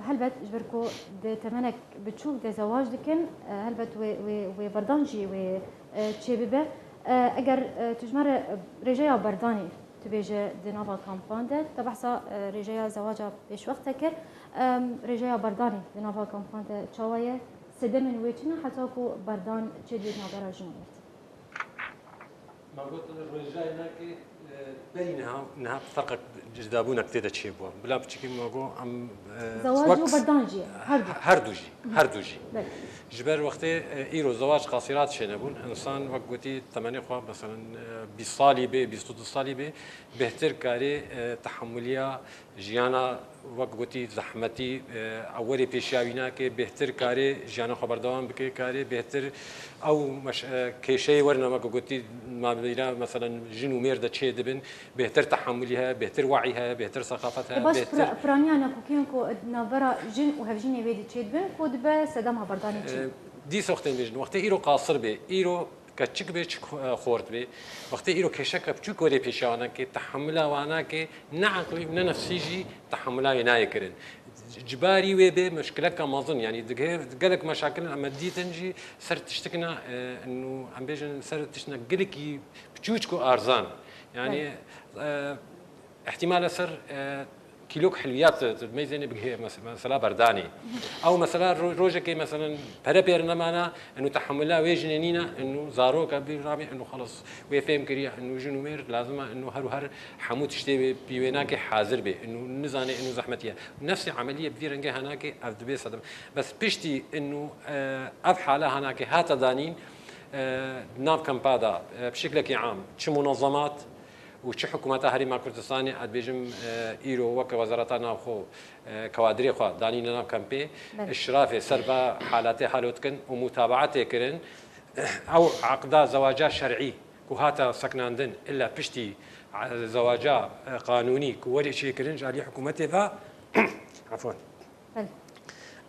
helbet ji ber ku di temenek biçûk de zewac dikin, e, helbet wê, wê, wê berdan jî wê, e, çêbibe. E, eger, e, tu ji me re, e, rêjeya berdanê tu bêje di nava kampan de, te behsa, e, rêjeya zewaca pêşwext te kir. Em, rêjeya berdanê di nava kampan de çawa ye? Sedemên wê çi ne heta ku berdan çêdibe di navbera jin û mêrd? Me got, rêjayê nake, e, berî niha, niha ferqek, cudabûnek tê de çêbû. Bila piçekî me got, em, e, Zewac wek û berdan jî, her du. Her du jî, her du jî. Belê. Ji ber wextê, e, îro zewac qasîrat çênebûn. Însan wek gotî temenê xwe, meselen, e, bîst salî bê, bîst û du salî bê, bêhtir karê, e, tehemûliya jiyana, wek gotî, zehmetî, e, ew werê pêşiya wî nake, bêhtir karê jiyana xwe berdewam bike, karê bêhtir ew meş-, e, kêşeyê werine, wek gotî, mabîna, meselen, jin û mêr de çê dibin, bêhtir tehemûlî heye, bêhtir we'î heye, bêhtir seqafet heye, Ê baş, bêhtir pira-, piraniya nakokîyan ku di navbera jin û hevjînê wê de çê dibin, ku dibe sedema berdanê çê. E, dîsa wextê bêjin, wextê îro qasir bê, îro keçik bê, çik, e, xort bê. Wextê îro kêşeke biçûk werê pêşiya wan nake, tehemula wan nake, ne eqlî û ne nefsî jî tehemula wê nayê kirin. Ji barî wê bê muşkileke mezin, yanî digê gelek meşakil em dîtin jî ser tiştikna, e, nû em bêjin ser tiştna gelekî biçûçik û arzan. Yanî, Belê. e, Îhtîmal e ser, e, kîlok hilwiyat tu, tu meyzênê bigihê mes-, mesela berdanê. Ew mesela ro-, rojekê meselen pere pêr nemana, eno tehemula wê jinê nîne, eno zaroka bîr rabê, eno xelas wê fêm kiriye, eno jin û mêr lazim e, eno her û her hemû tiştê wê pî wê nake hazir bê, eno nizane, eno zehmetî ye. Nefsê emeliyê bi vî rengê henake ev dibê sedem. Bes piştî eno, e, ev hala henake hata danîn, e, nav kampa da, e, bi şeklekî am, çi munazemat, û çi hikûmeta Herêma Kurdistanê, ez dibêjim, e, îro weke Wezareta Navxwe, e, kewadirê xwe danîne nav kempê, Belê. Îşrafê ser va halatê halo dikin û mutabaetê kirin. Ew eqda zewaca şer'î ku hata seknandin, illa piştî, e, zewaca, e, qanûnî ku werê çêkirin ji alî hikûmetê ve, efwan. Belê.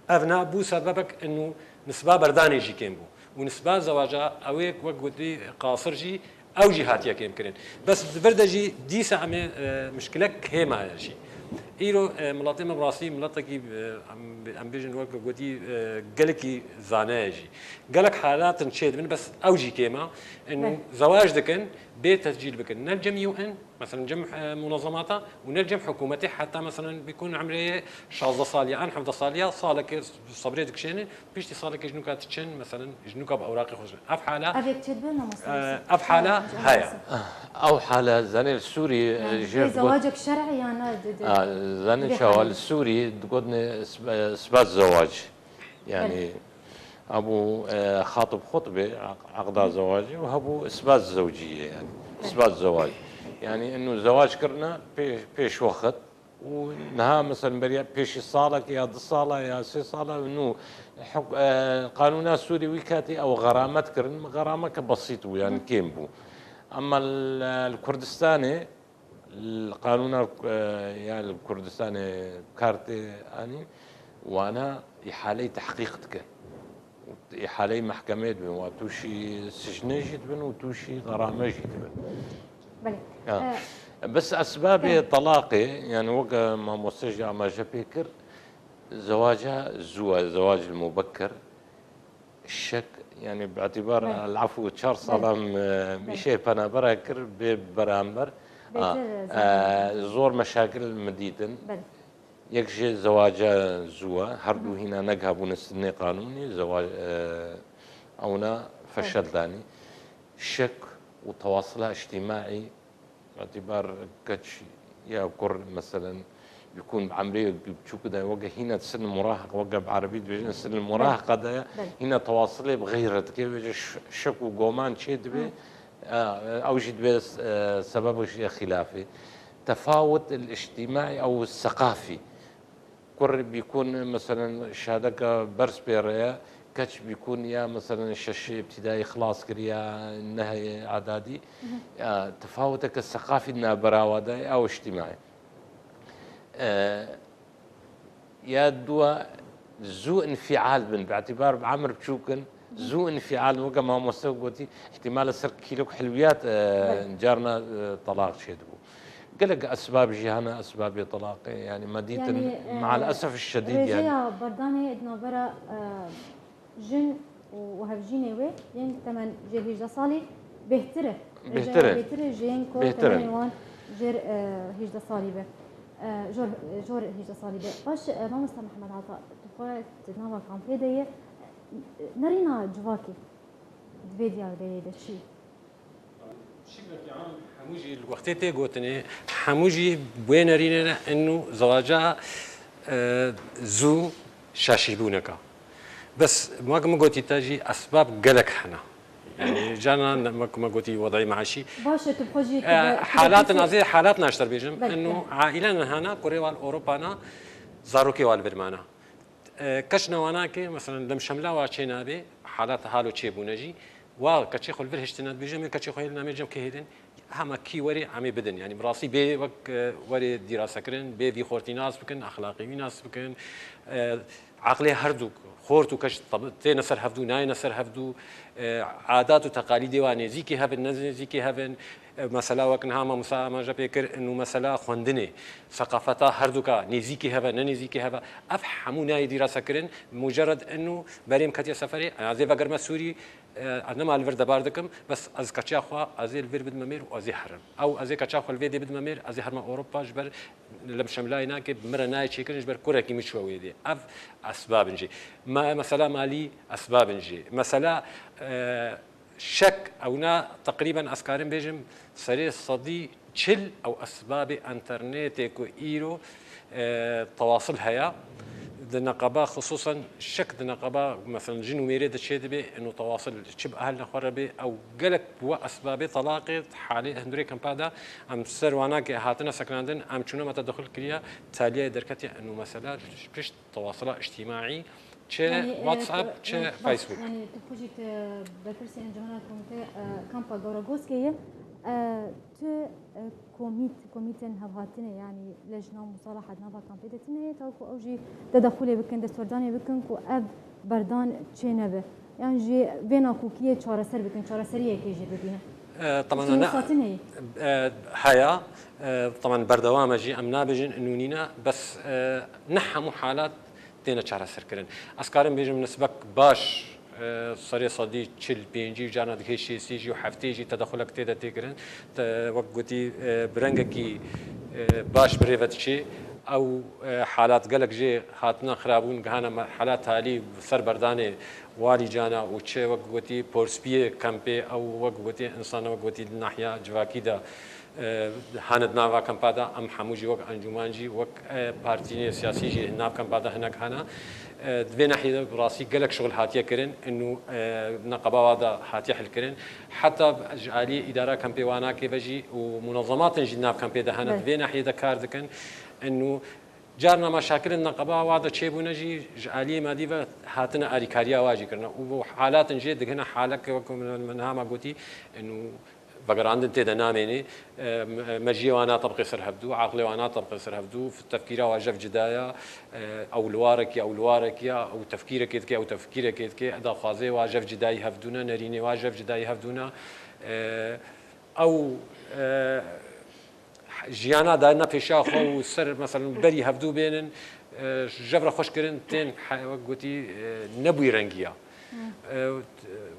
Ev na bû sebebek inu nisba berdanê jî kêm bû. Û nisba zewaca ew ê wek gotî qasir jî ew jî hatiye kêm kirin. Bes di vir de jî dîsa em ê, e, mişkilek hê maye jî. Îro, e, miletê me bi rastî miletekî, e, em, em bêjin wek gotî, e, gelekî zane ye jî. Gelek halatin çê dibin, bes ew jî kêm e. Inu Belê. Zewac dikin, bê tescîl bikin. Ne li cem U N, Mesela cem, e, munazamata û ne cem hikûmetê, heta mesela bikûn emrê şazdeh saliye, an hevdeh saliye, salekê sebrê dikişêne, piştî salekê ji nûka diçin, mesela ji nûka bi ewraqê xwe diçin. Ev hala, Ev yek çêdibe mamoste e, Yusuf? Ev hala Tamam, heye. Ew hala zanê li Sûrî, e, Yani, jêr bir dikot-, zewacek şer'i ya ne, de, de, Ha, zanê bir çawa hali. Li Sûrî digotinê isb-, e, isbat zewac. Yani, Belê. hebû, e, xatib xutbê, aq-, aqda zewacê û hebû isbat zewciyê, yani. Belê. Isbat zewac. Yani, inu zewac kirina pê-, pêş wext û niha, mesela, beriya pêşî salek ya du sala ya sê sala inu huk-, e, qanûna Sûrî wî katî ew xeramet kirin, xerameke besît bû, yani, Hı. kêm bû. Ama li, li Kurdistanê, Li qanûna, e, ya li Kurdistanê kartê anî, wana îhaleyê tehqîq dike. Îhaleyê mehkemeyê dibin, wa tûşî sicnê jî dibin û tûşî xerame jî dibin. Belê. Ha. E, Bes esbabê belê. Telaqê, yani weke mamoste jî amaje pê kir, zewaca zû e, zewac mubekker. Şek, yani bi îtibar Belê. El-efû çar Belê. Salan, e, Belê. Îşê penabera kir bê beramber. Bêtir A, e, e, zor meşakil min dîtin. Belê. Yek jê zewaca zû e, her du Hı. hîna neghabûne sinnê qanûnî, zewa-, e, ewna Belê. Feşel danî. Şek û tewasila îctîmaî Îtibar keç ya kur, meselen, bikûn bi emrê biçûk de, weke hîna sin murahaq, weke bi erebî dibêjin sin murahaq de, Belê. Hîna tewasilê bi xeyre dike, wê jî ş-, şek û goman çê dibe, Hı. e, ew jî dibe, e, sebeb jî xilafê. Tefawut el-îctîmaî ew seqafî. Kur bîkûn, meselen, şadeke berz pê re ye, keç bîkûn ya, meselen, şeşê îbtidayî xilas kiriya, nehê edadî, Hı hı. ya, tefawuteke seqafî naberawa de ye, ew îctîmaî. E, ya dua zû înfîal bin, bi îtibar bi emir biçûk in, Hı. zû înfîal, weke mamoste gotî, îhtîmal e ser kîlok hilwiyat, e, Belê. Carna, e, telaq çêdibû. Gelek esbab jî hene, esbabê telaqê, yani me dîtin, Yani, e, ma'al esef şedîd, yani. Rêjeya berdanê di navbera, e, jin û, û hevjînê wê yên temen jêr hîjdeh salî bêhtir e. Rêjeya Bêhtir e. Bêhtir e ji yên ku Bêhtir e. Temenê wan jêr, e, hîjdeh salî be. E, jor, jor hîjdeh salî be. Baş, e, mamosta Mihemed Ata, tu xwe di nava kampê de ye. Nerîna civakê di vê diyarbeyê de çi? Şiklekî am hemû jî li wextê tê gotinê, hemû jî wê nerînê ne, inu zewaca, e, zû şaşîbûneka. Bes, wek min gotî te jî esbab gelek hene. Yani, carna ne, wek min gotî wedayê meaşî. Baş e, tu bi xwe jî, e, tu be, tu be halat pirsê- nazê, halat naşter bêjim. Belê, Inu belê. Aîlen hene, kurê wal Ewropa ne, zarokê wal vir mane. E, keç newana ke, meselen, demşemla wa çê nabe, halat halo çêbûne jî, wa keçê xwe li vir hiştine dibêje, em ê keçê xwe hêlin, em ê cem ke hêlin, hema kî werê em ê bidin. Yani, bi rastî bê wek, e, werê dîrasekirin, bê vî xortî nas bikin, exlaqî wî nas bikin, e, aqlê herdûk, xort û keç tab-, têne ser hevdû, nayêne ser hevdû, e, adat û teqalîdê wa nêzîkî hevin, ne nêzîkî hevin, E, mesela wek niha mamosta amaje pê kir, inu mesela xwendinê, seqafeta herduka nêzîkî heve, ne nêzîkî heve, ev hemû nayê dîrase kirin, mucerred inu berê min ketiye seferê, ez ê vegerime Sûrî, e, ez nema li vir debar dikim, bes ez keça xwe, ez ê li vir bidime mêr û ez ê herim. Ew ez ê keça xwe li vê dê bidime mêr, ez ê herime Ewropa, ji ber li min şemlayê nake, bi min re nayê çêkirin, ji ber kurekî min çûye wê dê. Ev esbab in jî. Me, mesela malî esbab in jî. Mesela, e, Şek, ewna teqrîben ez karim bêjim serê sedî çil ew esbabê enternetê ku îro, e, tewasil heye. Di neqeba xisûsen şek di neqeba, meselen, jin û mêrê de çêdibe, ino tewasil çi bi ehlê xwe re bê, ew gelek bi we esbabê telaqê halê hundirê kampa de em ser wanakê hatine sekinandin, em çûne me tedexul kiriye, taliyeyê derketiye, ino mesela pişt tewasila îctîmaî, çi Yani, e, WhatsApp, tu, çi e, baş, Facebook. Yani, tu xwe jî tu berpirsê encamena komîte, e, kampa Gawragoskê ye. E, tu, e, komît, komîtên hevhatinê, yani, lejna musalaha di nava kampê de tune ye, taku ew jî tedexulê bikin, destwerdanê bikin ku ev berdan çê nebe. Yan jî vê nakokiyê çareser bikin, çareseriyekê jî bibînin. E, teman Çi ne, misatin heye? E, heye. E, teman berdewam e jî, em nabêjin nûnîne, bes, e, ne hemû halat têne çareserkirin. Ez karim bêjim nisbek baş, Serê sedî çil pêncî û carna digihê şêstî jî û heftê jî tedexulek tê de tê kirin. Te, wek gotî, e, bi rengekî, e, baş bi rê ve diçê. Ew, e, halat gelek jê hatine xirabûn, gihane merhela talî ser berdanê walî cana û çi wek gotî porspiyê kempê, ew wek gotî insana wek gotî di nahiya civakî de e, hene di nava kempa de, em hemû jî wek encûman jî, wek, e, partiyên siyasî jî nav kempa de hinek hene. E, di vê nahiyê de bi rastî gelek şixul hatiye kirin, û, e, neqeba wa de hatiye hilkirin. Heta ji aliyê îdara kempê Wanakê ve jî û munezematên jî nav kempê de hene, Belê. di vê nahiyê de kar dikin. Û carna meşakilên neqeba wa de çêbûne jî ji aliyê madî ve hatine alîkariya wa jî kirine. Û bu halatin jê digihine halek wek min, min hema gotî, û vegerandin tê de namênê. E, me-, mejiyê wana tebqê ser hevdû, aqilê wana tebqê ser hevdû, tefkîra wa jev cida ya, e, ew li warekî, ew li warekî ya, ew tefkîrekê dike, ew tefkîrekê dike, e, daxwazê wa jev cidayî hevdû ne, nerînê wa jev cidayî hevdû ne. E, ew, e, jiyana da ne pêşiya xwe û ser, meselen, berî hevdû bênin, e, jev re xweş kirin, tên he-, wek gotî, e, nebûyî rengiya. E,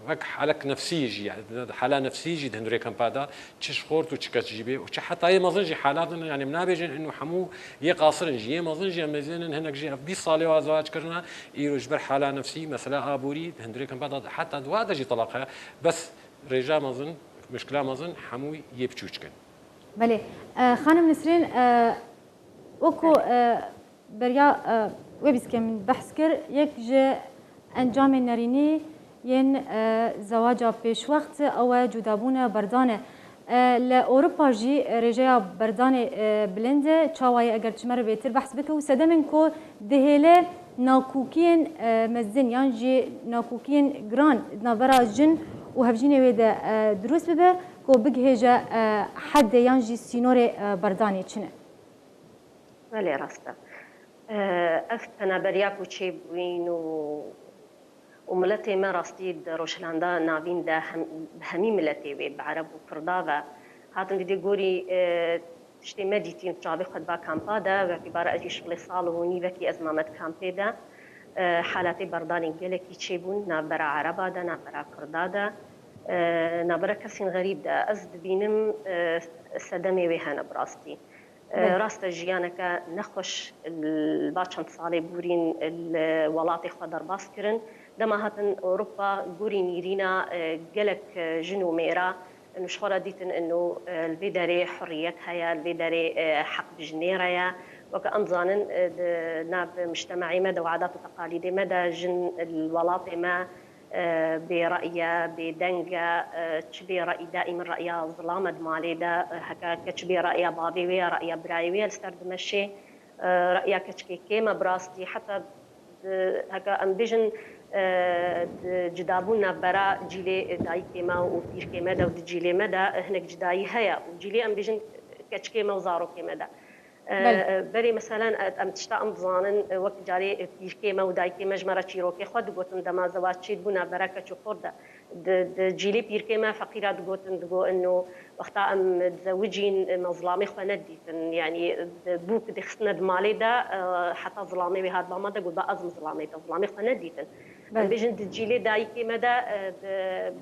wek halek nefsî jî, yani, hala nefsî jî di hundirê kempa de çi ji xort û çi keç jî bê û çi heta yê mezin jî halat in, yani, em nabêjin inu hemû yê qasir in jî, yê mezin jî em mêzênin, hinek jî ev bîst salê wa zewac kirine, îro ji ber hala nefsî, mesela aborî di hundirê kempa de heta di wa de jî telaq heye. Bes rêja mezin, muşkila mezin hemû yê biçûçik in. Belê. E, Xanim Nisrîn, e, wekû, e, beriya, e, wê bîskê min behs kir, yek ji encamên nerînî yên, e, zewaca pêşwext ew e cudabûna berdan e. E, li Ewropa jî rêjeya berdanê, e, bilind e. Çawa ye eger tu ji me re bêtir behs bike û sedemên ku dihêle nakokiyên, e, mezin yan jî nakokiyên giran di navbera jin û hevjînê wê de, e, dirust bibe ku bigihêje, e, hedê yan jî sînorê, e, berdanê çi ne? Belê, rast e. E, ev penaberiya ku çêbûyîn û, û miletê me rastî di Rojhilanda Navîn de hem, bi hemî miletê wê, bi Ereb û Kurda ve hatin vîdê gorî, e, tiştê me dîtîn, çavê xwe diba kampa de, wekî bara ez jî şixulê sal û nîvekî ez mame di kampê de. E, halatê berdanên gelekî çêbûn navbera Ereba de, navbera Kurda de, e, navbera kesên xerîb de. Ez dibînim, e, sedemê wê hene bi rastî. E, Belê. Rast e, jiyaneke nexweş li ba çend salê bûrîn li welatê xwe derbas kirin. Dema hatin Ewropa, gorî nîrîna, e, gelek, e, jin û mêra, û ji xwe re dîtin inu, e, li vê derê hurriyet heye, li vê derê, e, heq bi jinê re ye. Weke em dizanin, e, di nav mujtemaê me de û adat û teqalîdê me de jin li welatê me, e, bêre'y e, bêdeng e, e, çi bêre'y, daîmin re'ya zilam e di malê de, e, heke keç bêre'ya bavê wê ye, re'ya birayê wê ye, li ser dimeşê, e, re'ya keçikê kêm e bi rastî. Heta di, heke em bêjin, e, di cidabûn navbera cîlê dayikê me û pîrkê me de û di cîlê me de, e, hinek cidayî heye û cîlê em bêjin keçikê me û zarokê me de. Belê. E, berê meselen, e, em tişta em dizanin, e, wek carê, e, pîrkê me û dayikê me ji me re çîrokê xwe digotin, dema zewac çêdibû navbera keç û xort de. Di, di cîlê pîrkê me feqîra digotin, digo ino wexta em dizewicîn, e, me zilamê xwe nedîtin. Yanî, e, bûk dixistine di malê de, e, heta zilamê wê hat ba me de got, ba ez im zilamê te, zilamê xwe nedîtin. Em Belê. Bêjin di cîlê dayikê me de, e, di,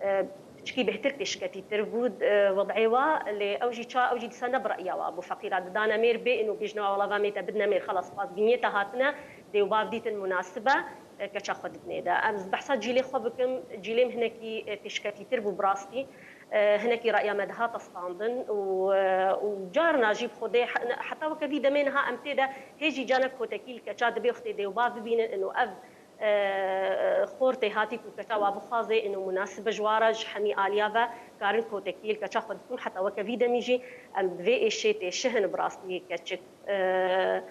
e, piçkî bêhtir pêşketîtir bû, e, wed'ê wa, lê ew jî ça, ew jî dîsa ne bi re'ya wa bû. Feqîra didane mêr bê û bêjine wa, wela va mê te bidine mêr, xelas, spas bîniyê te hatine, dê û bav dîtin munasib e, e, keça xwe didinê de. Em behsa cîlê xwe bikim, cîlê min hinekî, e, pêşketîtir bû bi rastî. E, hinekî re'ya me dihate standin û, e, û carna jî bi xwedê he-, heta weke vî demê niha em tê de hê jî canek kotekî li keça dibê wextê dê û bav bibînin û ev e, xortê hatî ku keça wa bixwaze û munasib e ji wa re ji hemî aliya ve karin kotekî li keça xwe dikun. Heta weke vî demî jî em bi vê êşê têşihin bi rastî keçik. E,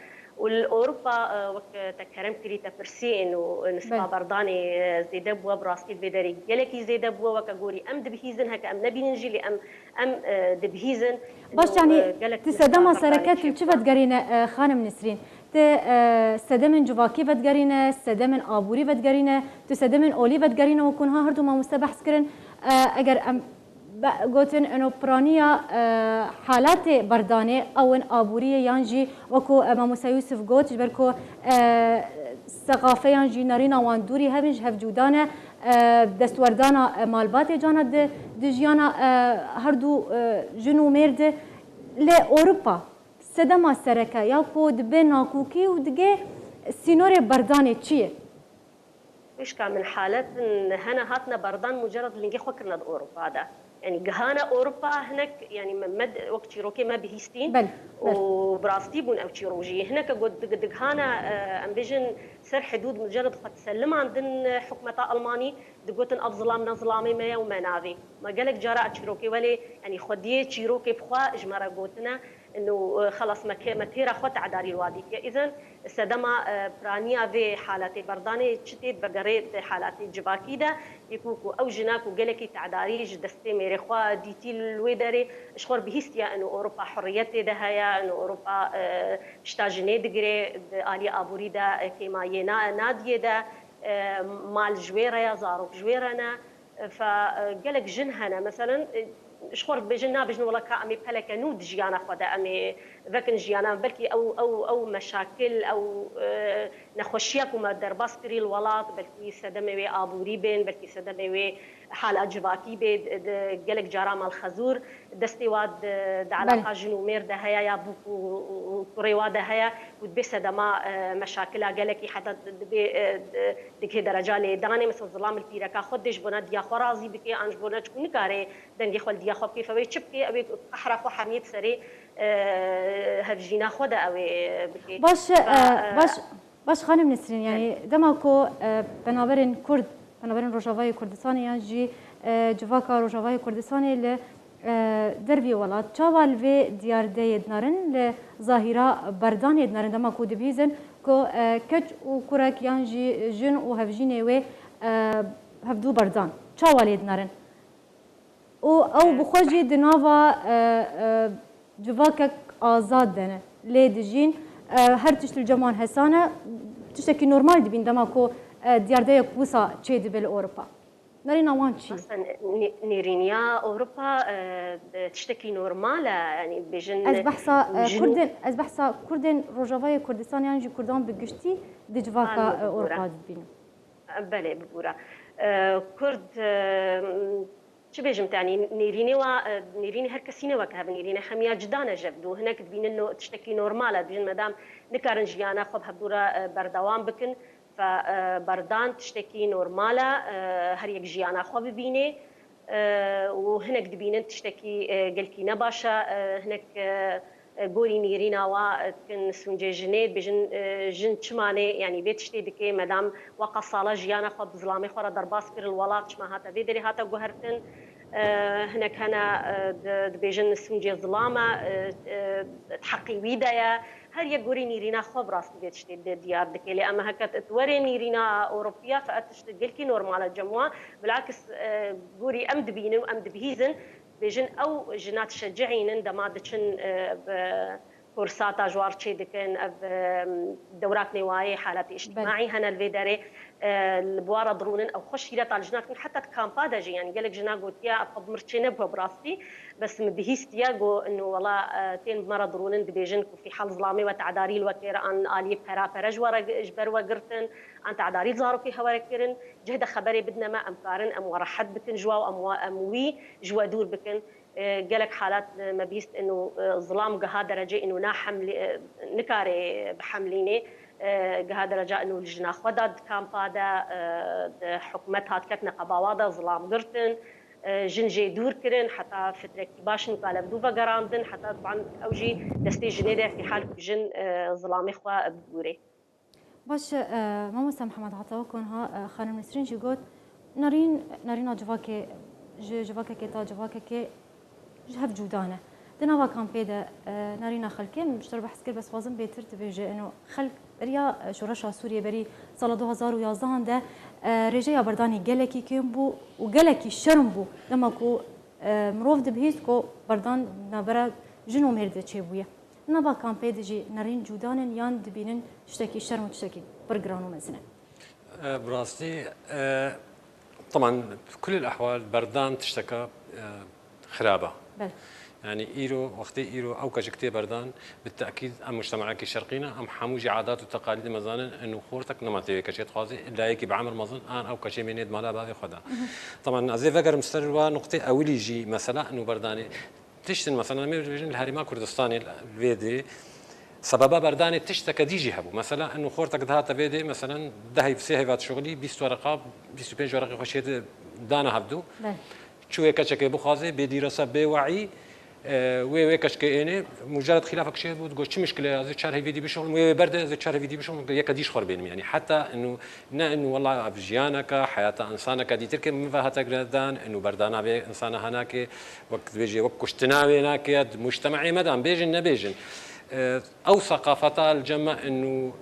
û li Ewropa, e, wek te kerem kirî te pirsî û nisba Belê. Berdanê, e, zêde bûye, bi rastî li vê derê gelekî zêde bûye, weke gorî em dibihîzin, heke em nebînin jî lê em, em, e, dibihîzin. Baş, û, yanî, e, gelek tu sedema sereke tu li çi vedigerîne, e, xanim Nisrîn? Tu, e, sedemên civakî vedigerîne, sedemên aborî vedigerîne, tu sedemên olî vedigerîne, wekû niha her du mamoste behs kirin. E, eger em Be, gotin eno piraniya, e, halatê berdanê ew in aboriyê yan jî wekû, e, Mamoste Yûsif got, ji ber ku, e, seqafe yan jî nerîna wan dûrî hev in, ji hev cuda ne, e, destwerdana, e, malbatê cana di, di jiyana, e, her du, e, jin û mêr de. Lê Ewropa sedema sereke ya ku dibe nakokî û dige sînorê berdanê çi ye? Wişka min, halet hene hatine berdan, mucerred lingê xwe kirine di Ewropa de. Yanî gihane Ewropa hinek, yanî me, me, wek çîrokê me bihîstîn Belê, û belê. bi rastî bûn ew çîrok jî. Hineke got dig-, digihane, e, em bêjin ser hidûd, mucerred xwe diselimandin, e, hikûmeta Almanî, digotin ev zilam ne zilamê me ye û me navê. Me gelek cara ev çîrokê welê, yanî xwediyê çîrokê bi xwe ji me re gotine, ino, e, xelas me kê-, me têra xwe tedarî li wa dîtiye. Îzin sedema, e, piraniya vê halatê berdanê çi tê, vegerê di halatê civakî de, yê ku, ku ew jina ku gelekî tedarî ji destê mêrê xwe dîtî li wê derê, ji xwe bihîstiye ino Ewropa hurriyetê de heye, ino Ewropa, e, pişta jinê digire, di alî aborî de, e, kêmayê na-, nadiyê de, e, mal ji wê re ye, zarok ji wê re ne. Fe, e, gelek jin hene, meselen, e, ji xwe re dibêjin, nabêjin, wela ka em ê peleke nû di jiyana xwe de em ê vekin jiyana, belkî ew, ew, ew meşakil, ew, e, nexweşiya ku me derbas kirî li welat, belkî sedemê wê aborî bên, belkî sedemê wê hala civakî bê, di, di gelek cara malxezûr destê wa di, di Belê. Eleqa jin û mêr de heye ya bûk û, û, û kurê wa de heye û dibê sedema, e, meşakila gelekî heta dibê, e, di, digihê dereca lêdanê, mesela zilam li pîreka xwe dê ji bona diya xwe razî bike, an ji bona çikû nikare dengê xwe li diya xwe bike, fe wê çi bike, ew ê qehra xwe hemiyê bi serê, e, hevjîna xwe de ew ê bike. Baş, Fe, e, e, baş, baş xanim Nesrîn, yanî Belê. dema ku, e, penaberên Kurd, penaberên Rojavayê Kurdistanê yan jî, e, civaka Rojavayê Kurdistanê li, e, dervî welat, çawa li vê diyardeyê dinarin, li zahîra berdanê dinarin, dema ku dibihîzin ku, e, keç û kurek yan jî jin û hevjînê wê, e, hevdû berdan. Çawa lê dinarin? Û ew bi xwe jî di nava, e, e, civakek azad de ne. Lê dijîn, e, her tişt li cem wan hesan e, tiştekî normal dibîn dema ku, e, diyardeya wisa çêdibe li Ewropa. Nerîna wan çi ye? Aslında nê-, nêrîniya Ewropa, e, e, tiştekî normal e, yanî bêjin Ez behsa, e, jin û Kurdên, ez behsa Kurdên Rojavayê Kurdistan yan jî Kurdan bi giştî di civaka, An e, bi Ewropa dibînim. Belê, bibûra. E, Kurd, e, çi bêjim te, yanî nêrînê wa, e, nêrînê her kesî ne weke hev, nêrînê hemiya cida ne ji hev dû. Hinek dibînin no-, tiştekî normal e, dibînin medam nikarin jiyana xwe bi hevdû re, e, berdewam bikin. Fe, e, berdan tiştekî normal e, e, her yek jiyana xwe bibînê. E, û hinek dibînin tiştekî, e, gelkî ne baş e, e, hinek, e, e, gorî nêrîna wa, e, dikin sûncê jinê, dibêjin, e, jin çima nê, yanî vê tiştê dike, medam weka sala jiyana xwe bi zilamê xwe re derbas kir li welat, çima hate vê derê hate guhertin. E, hinek hene, e, di-, dibêjin sûncê zilam e, e, e, heqî wî de ye. Her yek gorî nîrîna xwe bi rastî vê tiştê di-, diyar dike. Lê em heke di werê nîrîna Ewropiya, fe ev tişt gelkî normal e cem wan. Bilakis, e, gorî em dibînin û em dibihîzin, dibêjin ew jina dişecihînin dema diçin, e, bi kursata ji war çê dikin, ev, e, dewra nêwayê halatê Belê. îctimaî hene li vê derê. E, li bi wan re dirûnin, ew xwe şîreta li jina dikin, heta di kampa de jî, yanî gelek jina gotiye, ev xwe bi mir çê nebû bi rastî, bes min bihîstiye, got, ino wela, e, tên bi me re dirûnin, dibêjin ku fîhal zilamê we tedarî li we kir, an aliyê pera pere ji we re, ji ber we girtin, an tedarî zarokê hewe re kirin, cih de xeberê bidine me, em karin, em we rehet bikin ji we û em we, em wî ji we dûr bikin. E, gelek halat, e, me bîst ino, e, zilam giha derece ino nahemlî-, e, nikare bihemlînê, e, giha dereca ino li jina xwe da di kampa de, e, di hikûmet hat ketine qebawa de zilam girtin, e, jin jê dûr kirin, heta fitrekî baş nika li hevdû vegerandin, heta taban ew jî destê jinê de fîhal ku jin, e, zilamê xwe bigûrê. Baş e, Mamoste Mihemed, heta wek niha, e, xanim Nesrîn jî got, nerîn, nerîna civakê, ji civakekê ta civakekê ji hev cuda ne. Di nava kampê de, e, nerîna xelkê, min ji te re behs kir, bes xwazim bêtir tu bêje, eno xelk beriya, e, şoreşa Sûriyê berî sala du hazar û yazdehan de, e, rêjeya berdanê gelekî kêm bû û gelekî şerm bû. Dema ku, e, mirov dibihîst ku berdan navbera jin û mêr de çêbûye. Nava kampê de jî nerîn cudan in yan dibînin tiştekî şerm û tiştekî pir giran û mezin e? E, bi rastî, e, teman, bi kulî ehwal berdan tişteka, e, Xirab e. Belê. Yanî îro, wextê îro ew keçik tê berdan, bi tekîd em mujtemekî şerqî ne, em hemû jî adat û teqalîdê me zanin, inu xortek nema tê wê keçê dixwazê, illa yekî bi emir mezin, an ew keçê mênê di mala bavê xwe de. Teban ez ê vegerim ser wa nuqtê ewilî jî, mesela inu berdanê. Tiştin, mesela, em ê bêjin li Herêma Kurdistanê li vê dê, sebeba berdanê tişteke dî jî hebû. Mesela, inu xortek dihate vê dê, mesela, deh heyv, sê heyva dişuxilî, bîst wereqa, bîst û pênc wereqê xwe şêdî dana hevdû. Belê. Çûyê keçekê bixwaze, bê dîrasa, bê we'î, e, wê, wê keçkê ênê, mucared xilafek çê bû, digot, "Çi mişkile ye? Ez ê çar heyvê dî bişuxlim, wê, wê berde, ez ê çar heyvê dî bişuxlim, yeke dî ji xwe bênim." Yanî heta inu, ne inu, wela ev jiyaneke, heyata insaneke dîtir ke min ve hate girêdan, inu berdana vê insana henake, wek dibêje, wek kuştina wê nake, di mujtema'ê me de em bêjin, nebêjin. E, Ew seqafeta li cem me inu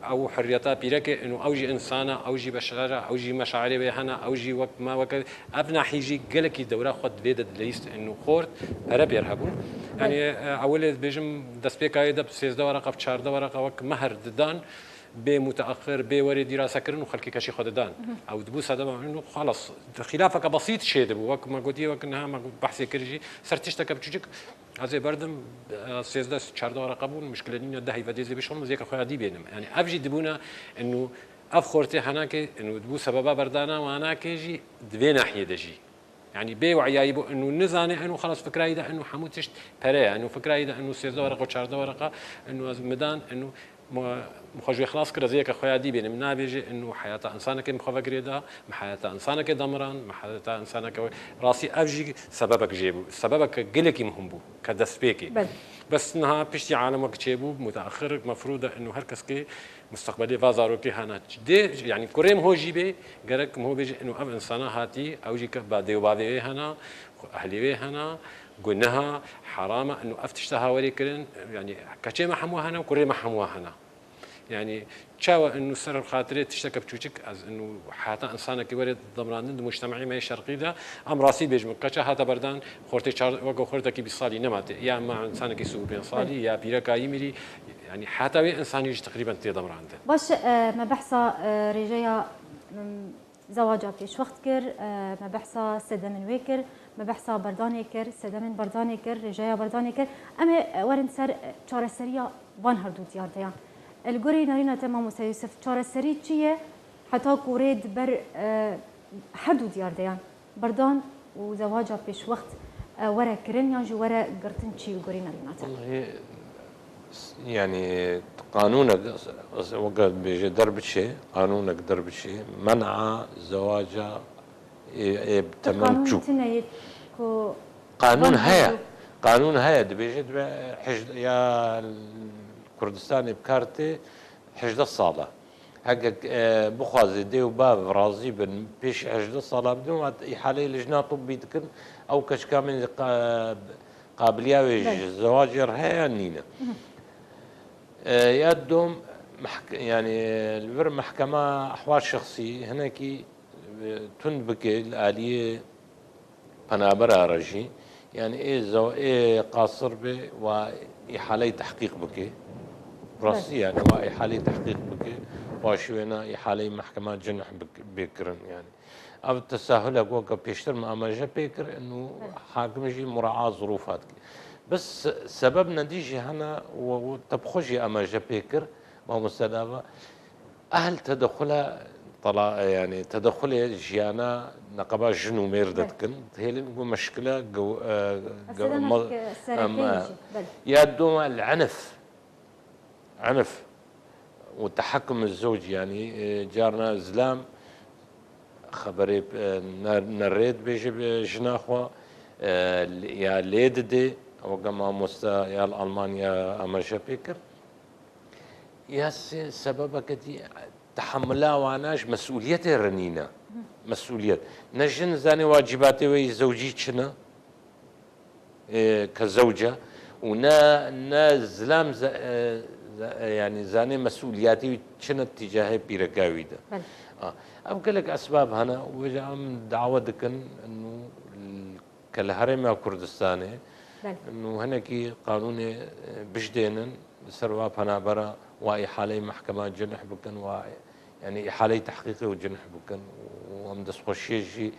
ew hurriyeta pîrekê inu ew jî insana, ew jî beşer e, ew jî meşairê wê hene, ew jî wek me weke ev nahî jî gelekî dewra xwe divê de dileyîst inu xort pere pêr hebûn. Yanî, e, ewilê dibêjim destpêka wê de bi sêzdeh wereqa, bi çardeh wereqa wek mehr didan, bê muteaxir, bê werê dîrasekirin û xelkê keşî xwe didan. Ew dibû sedema inu xalas. Xilafeke besît çê dibû. Wek me gotiye, wek niha me behsê kir jî, ser tişteke biçûçik, Ez ê berdim, e, sêzdeh çardeh wereqa bûn, mişkile nîne, deh heyva dê ez ê bişuxlim, ez yeke xwe ya dî bênim. Yanî ev jî dibûne, inu ev xortê henakê, inu dibû sebeba berdana wanakê jî di vê nahiyê de jî. Yanî bê we'yayî bû, inu nizane, inu xelas fikrayî de, inu hemû tişt pere ye, inu fikrayî de, inu sêzdeh wereqa, çardeh wereqa, inu ez midan, inu Min xwe ji wê xilas kir, ez ê yeke xwe ya dî bênim. Nabêje inu heyata insanekê min xwe ve girêda, min heyata insanekê demiran, min heyata insaneke we-, rastî ev jî sebebek jê bû. Sebebeke gelekî muhim bû, ke destpêkê. Belê. Bes niha piştî alem wek çêbû, mutaxir, mefrûd e inu her keskê musteqbelê va zarokê hene. Dê, yanî kurê min ho jî bê, gerek min ho bêje inu ev insana hatî, ew jî ke ba dê û bavê wê hena, ehlê wê hena, guneha, heram e, inu ev tişta ha werê kirin, yanî keçê me hemû hene û kurê me hemû hene. Yanî çawa inu ser xatirê tişteke biçûçik, ez inu heta insanekî were demrandin di mujtema'ê me yê şerqî de, em rastî bêjim, keça hate berdan xortê çar, weke xortekî bîst salî nema tê. Ya me insanekî sî û pênc salî, ya pîreka yî mirî, yanî heta wê insanî jî teqrîben tê demrandin. Baş, e, me behsa, e, rêjeya, m, Zewaca pêşwext kir, e, me behsa sedemên wê kir, me behsa berdanê kir, sedemên berdanê kir, rêjeya berdanê kir. Em ê, e, werin ser, e, çareseriya van herdu diyardeyan. E, li gorî nerîna te, Mamoste Yusuf, çareserî çi ye heta ku rê di ber, e, herdu diyardeyan, berdan û zewaca pêşwext, e, were kirin yan jî were girtin, çi li gorî nerîna te? Wellahî, Yanî qanûnek, weke dibêje derbiçe, qanûnek derbiçe, men'a zewaca ê, ê bi temen çûk. Qanûn tune ye ku Qanûn heye. Qanûn heye, dibêje dibe hej-, ya Kurdistanê bi kar tê hejdeh sal e. Heke, e, bixwaze dê û bav razî bin, pêşî hejdeh sala bidin, û îhaleyê lijna tibbî dikin, ew keçika min qa-, qabiliya wê ji zewacê re heye yan nîne. E, ya dom, mehk-, yanî li vir mehkema ehwal şexsî hinekî, e, tund bike li aliyê penabera re jî, yanî ê zew-, ê qasir be wa îhaleyê tehqîq bike. Rastî yanî wa îhaleyê tehqîq bike, wa şi wêna îhaleyê mehkema cinih bik-, bê kirin yanî. Ev tesahulek weke pêştir me amaje pê kir, inu hakim jî muraa zirûfa dike. Bes se-, sebeb nedî jî hene û, û te bi xwe jî amaje pê kir, mamoste Dava. Ehl tedexula tala-, yanî tedexulê jiyana neqeba jin û mêr de dikin. Dihêlin ku meşkile gew-, e, Ev gew-, sede ma-, mehke sereke em, e, jî, belê. Ya doma el-enf. Enf û tehekum zewc, yanî, e, carna zilam xeberê, e, ne-, nerê dibêje bi jina xwe, e, ya lê didê, weke mamosta ya li Almanya amaje pê kir. Ya sê sebebeke dî, tehemula wana ji mesûliyetê re nîne. Mesûliyet. Ne jin zanê wacîbatê wê yî zewcî çi ne, e, ke zewc e û ne, ne zilam ze-, e, ze-, e, yanî zanê mesûliyetê wî çi ne tîcahê pîreka wî de. Belê. A, ev gelek esbab hene û vêca em dawe dikin û ke li Herêma Kurdistanê Belê. Û hinekî qanûnê, e, bijdênin li ser wa penabera, wa îhaleyê mehkema cinih bikin, wa, yanî îhaleyê tehqîqê û cinih bikin û em destxweşiyê jî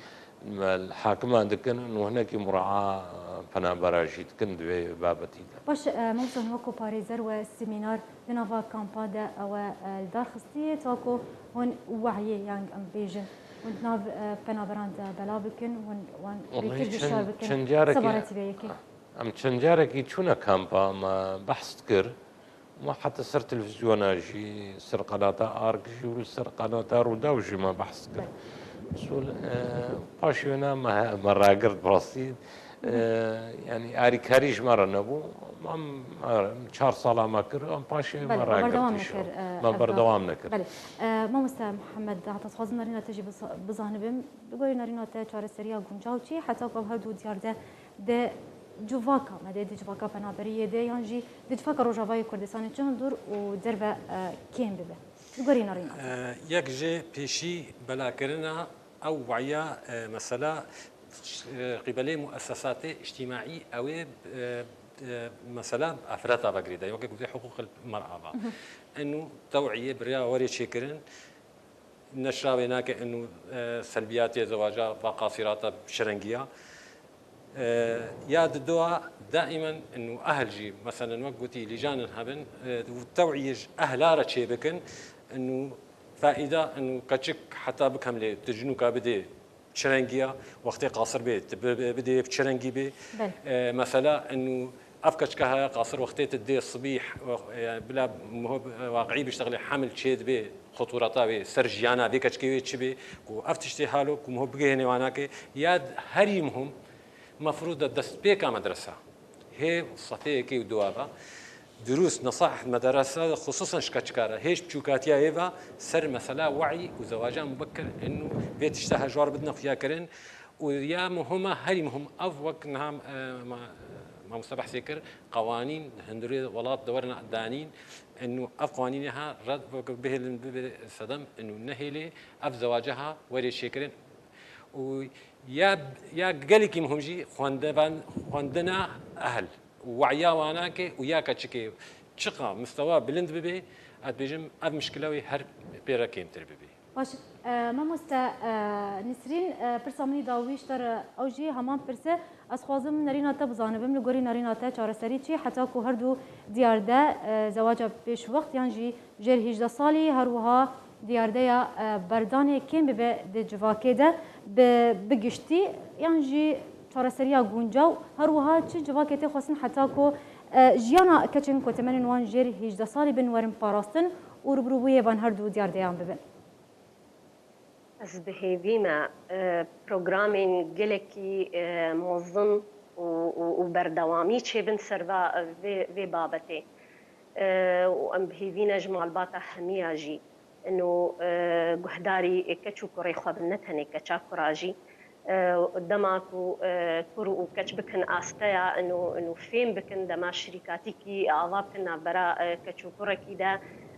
Me li hakiman dikin û hinekî mura'a penabera jî dikin di vê babetî de. Baş, e, Mewsan, wekî parêzer we semînar di nava kampa de ew e, e, li dar xistiye, ta ku hûn wehiyê, yan em bêjin, hûn di nav, e, penaberan de bela bikin, hûn wan Wellahî bêtir çend- hişyar bikin, çend carekî- sebaretî vê yekê. Em çend carekî çûne kampa, me behs dikir. Ma heta ser televîzyona jî, ser qenata Ark jî û li ser qenata Rûdaw jî me behs dikir. Sol, e, paşê wêna me, me ragirt bi rastî. E, yanî arîkarî ji me re nebû. Em, em çar sala me kir, em paşê me Belê, me ragirt berdewam îşo. Nekir, e, Me ev berdewam nekir. Belê. E, Mamoste Mihemed, heta dixwazim nerîna te jî biza- bizanibim. Li gorî nerîna te çareseriya guncaw çi ye? Heta ku ev her du diyar de di civaka me de, di civaka penaberiyê de yan jî di civaka Rojavayê Kurdistanê çi hundir û derve, e, kêm bibe? Li gorî nerîna te. E, yek jê pêşî belakirina ew weya, e, mesela, e, qîbelê muessesatê îctîmaî ew ê, e, e, mesela afreta ve girêde, weke gotê huquqil mer'a ve. Eno tew'iyê bi rêya werê çêkirin, neşra wê nake eno, e, selbiyatê zewaca va qasîrata şerengiya. E, ya didoa daimen eno ehl jî, meselen wek gotî lîjanin hebin, e, û tew'iyê ji ehla re çêbikin, eno faîda eno keçik heta bikemlê tu jinûka bidê çirengiya, wextê qasir bê, tu bi-, bi-, bidê bi çirengî bê. Belê. E, mesela eno ev keçika heye qasir wextê tu dê sibîh, wex-, yani bila muhib, e, waqiî biştexilê hemil çê dibê, xutureta wê ser jiyana vê keçikê wê çi bê, ku ev tiştê halo ku muhib bigihênê wanakê, ya herî muhim, mefrûd e destpêka medresa. Hê sefê yekê û duwa ve, durûs, nesahih, medrese, xusûsen ji keçika re, hê ji biçûkatiya wê ve ser mesela we'î û zewaca mubekir eno vê tişta hejwar bidine xuyakirin û ya muhim e, herî muhim ev wek niha, e, ma-, mamoste behsê kir, qewanîn hundirê welat de werin danîn eno ev qewanînê ha red bihêlin bibe sedem eno nehêlê ev zewaca ha werê çêkirin û Ya, ya gelekî muhim jî xwendevan-, xwendina ehl û we'ya wanakê û ya keçikê çiqa mistewa bilind bibe, ez dibêjim ev mişkila wê her pê re kêmtir bibe. Baş, e, mamoste, e, Nisrîn, e, pirsa min î dawî ji te re ew jî heman pirs e. Ez xwazim nerîna te bizanibim, li gorî nerîna te çareserî çi, heta ku her du diyar de, e, zewaca pêşwext yan jî jêr hîjdeh salî, her wiha diyardeya, e, berdanê kêm bibe di civakê de, bi, bi giştî yan jî çareseriya guncaw, her wiha çi civakê tê xwestin heta ku, e, jiyana keçên ku temenên wan jêr hîjdeh salî bin werin parastin û rûbirûbûyê van her du diyardeyan bibin. Ez bi hêvî me, e, programên gelekî, e, mezin û, û, û berdewamî çêbin ser va, vê, vê babetê. E, û em bi hêvî ne ji malbata hemiya jî, ino, e, guhdarî keç û kurê xwe bin, ne tenê keça kura jî. E, dema ku, e, kur û keç bikin asteya, ino, ino fêm bikin, dema şirîkatîkî ava bikin navbera, e, keç û kurekî de,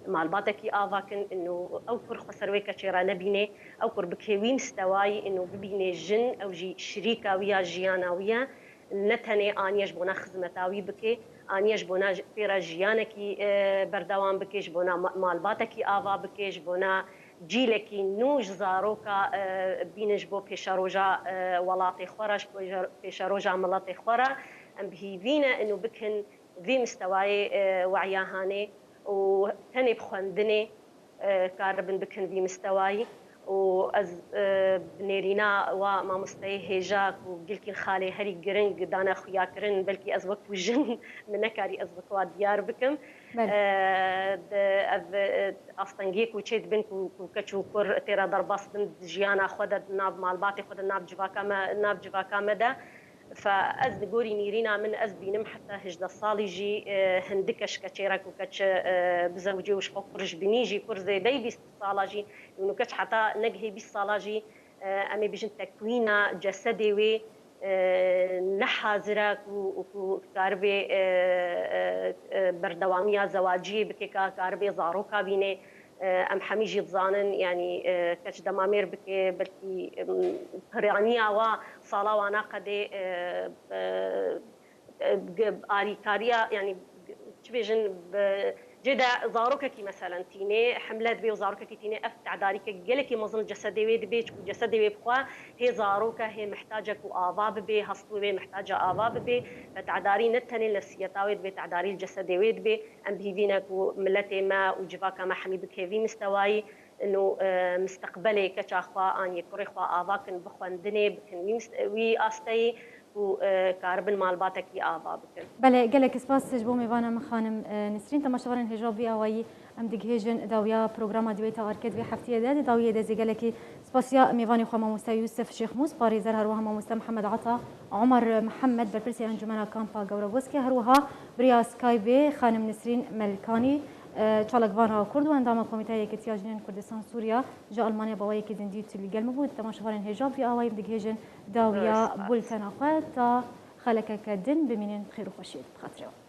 malbatekî ava kin, ino ew kur xwe ser wê keçê re nebînê, ew kur bikê wî mistewayî, ino bibînê jin, ew jî şirîka wî ya jiyana wî ye. Ne tenê aniye ji bona xizmeta wî bikê, aniye ji bona ji-, pê re jiyanekî, e, berdewam bikê, ji bona ma-, malbatekî ava bikê, ji bona cîlekî nû ji zaroka, e, bînin ji bo pêşeroja, e, welatê xwe re, ji pêşe-, pêşeroja miletê xwe re. Em bi hîvî ne ino bikin vî mistewayê, e, we'ya hanê û tenê bi xwendinê, e, karibin bikin vî mistewayî. Û ez, e, bi nêrîna wa mamosteyê hêja ku gilkî xalê herî giring dane xuyakirin, belkî ez wekû jin min nekarî ez wek wa diyar bikim. Belê. E, di, ev, e, astengiyê ku çê dibin ku, ku keç û kur tê re derbas bin di jiyana xwe de, di nav malbatê xwe de, nav civaka me, nav civaka me de, Fe ez li gorî nîrîna min ez dibînim heta hejdeh salî jî, e, hindik e ji keçê re ku keç, e, bizewicê û ji xwe kur ji binî jî, kur zêdeyî bîst sala jî, û keç heta negihê bîst sala jî, e, em ê bêjin tekwîna cesedê wê, e, ne hazir e ku, ku karibê, e, e, e, berdewamiya zewaciyê bike, ka karibê zaroka bîne. E, em hemî jî dizanin, yanî, e, keç dema mêr bike, belkî, em, piraniya wa sala wana qedê, e, e, e, ge-, arîkariya, yanî, çi bêjin, bi, Cê de zarokekî meselen tînê hemle dibê û zarokekî tînê ev tedarîke gelekî mezin cesedê wê dibê, çikû cesedê wê bixwe hê zaroke hê mihtace ku ava bibê, hestû wê mihtace ava bibê. Ve tedarî ne tenê nefsiyeta wê dibê, tedarî li cesedê wê dibê. Em bi hîvî ne ku miletê me û civaka me hemî bike vî mistewayî. Ino, e, misteqbelê keça xwe an yê kurê xwe ava kin, bi xwendinê bikin wî mist-, wî asteyî û, e, karibin malbatekî ava bikin. Belê, gelek spas ji bo mêvana min xanim, e, Nisrîn. Temaşevanên hêja vî awayî em digihêjin dawiya programa Dîwêta Arke di vê heftiyê de. Di dawiyê de zî gelekî spasiya mêvanê xwe mamoste Yûsif Şêxmûs, parêzer, her wiha mamoste Mihemed Ata, Omer Mihemed, berpirsê Encûmena Kampa Gewreboskê, her wiha bi riya Skypeê xanim Nisrîn Melkanî, e, çalakvana Kurd û endama Komîteya Yekîtiya Jinên Kurdistan Sûriya ji Almanya bi awayekî din dît li gel me bû. Temaşevanên hêja vî awayî em digihêjin dawiya Spas. Bultena xwe ta xelekeke din bimînin bi xêr û xweşiyê. Bi xatirê we.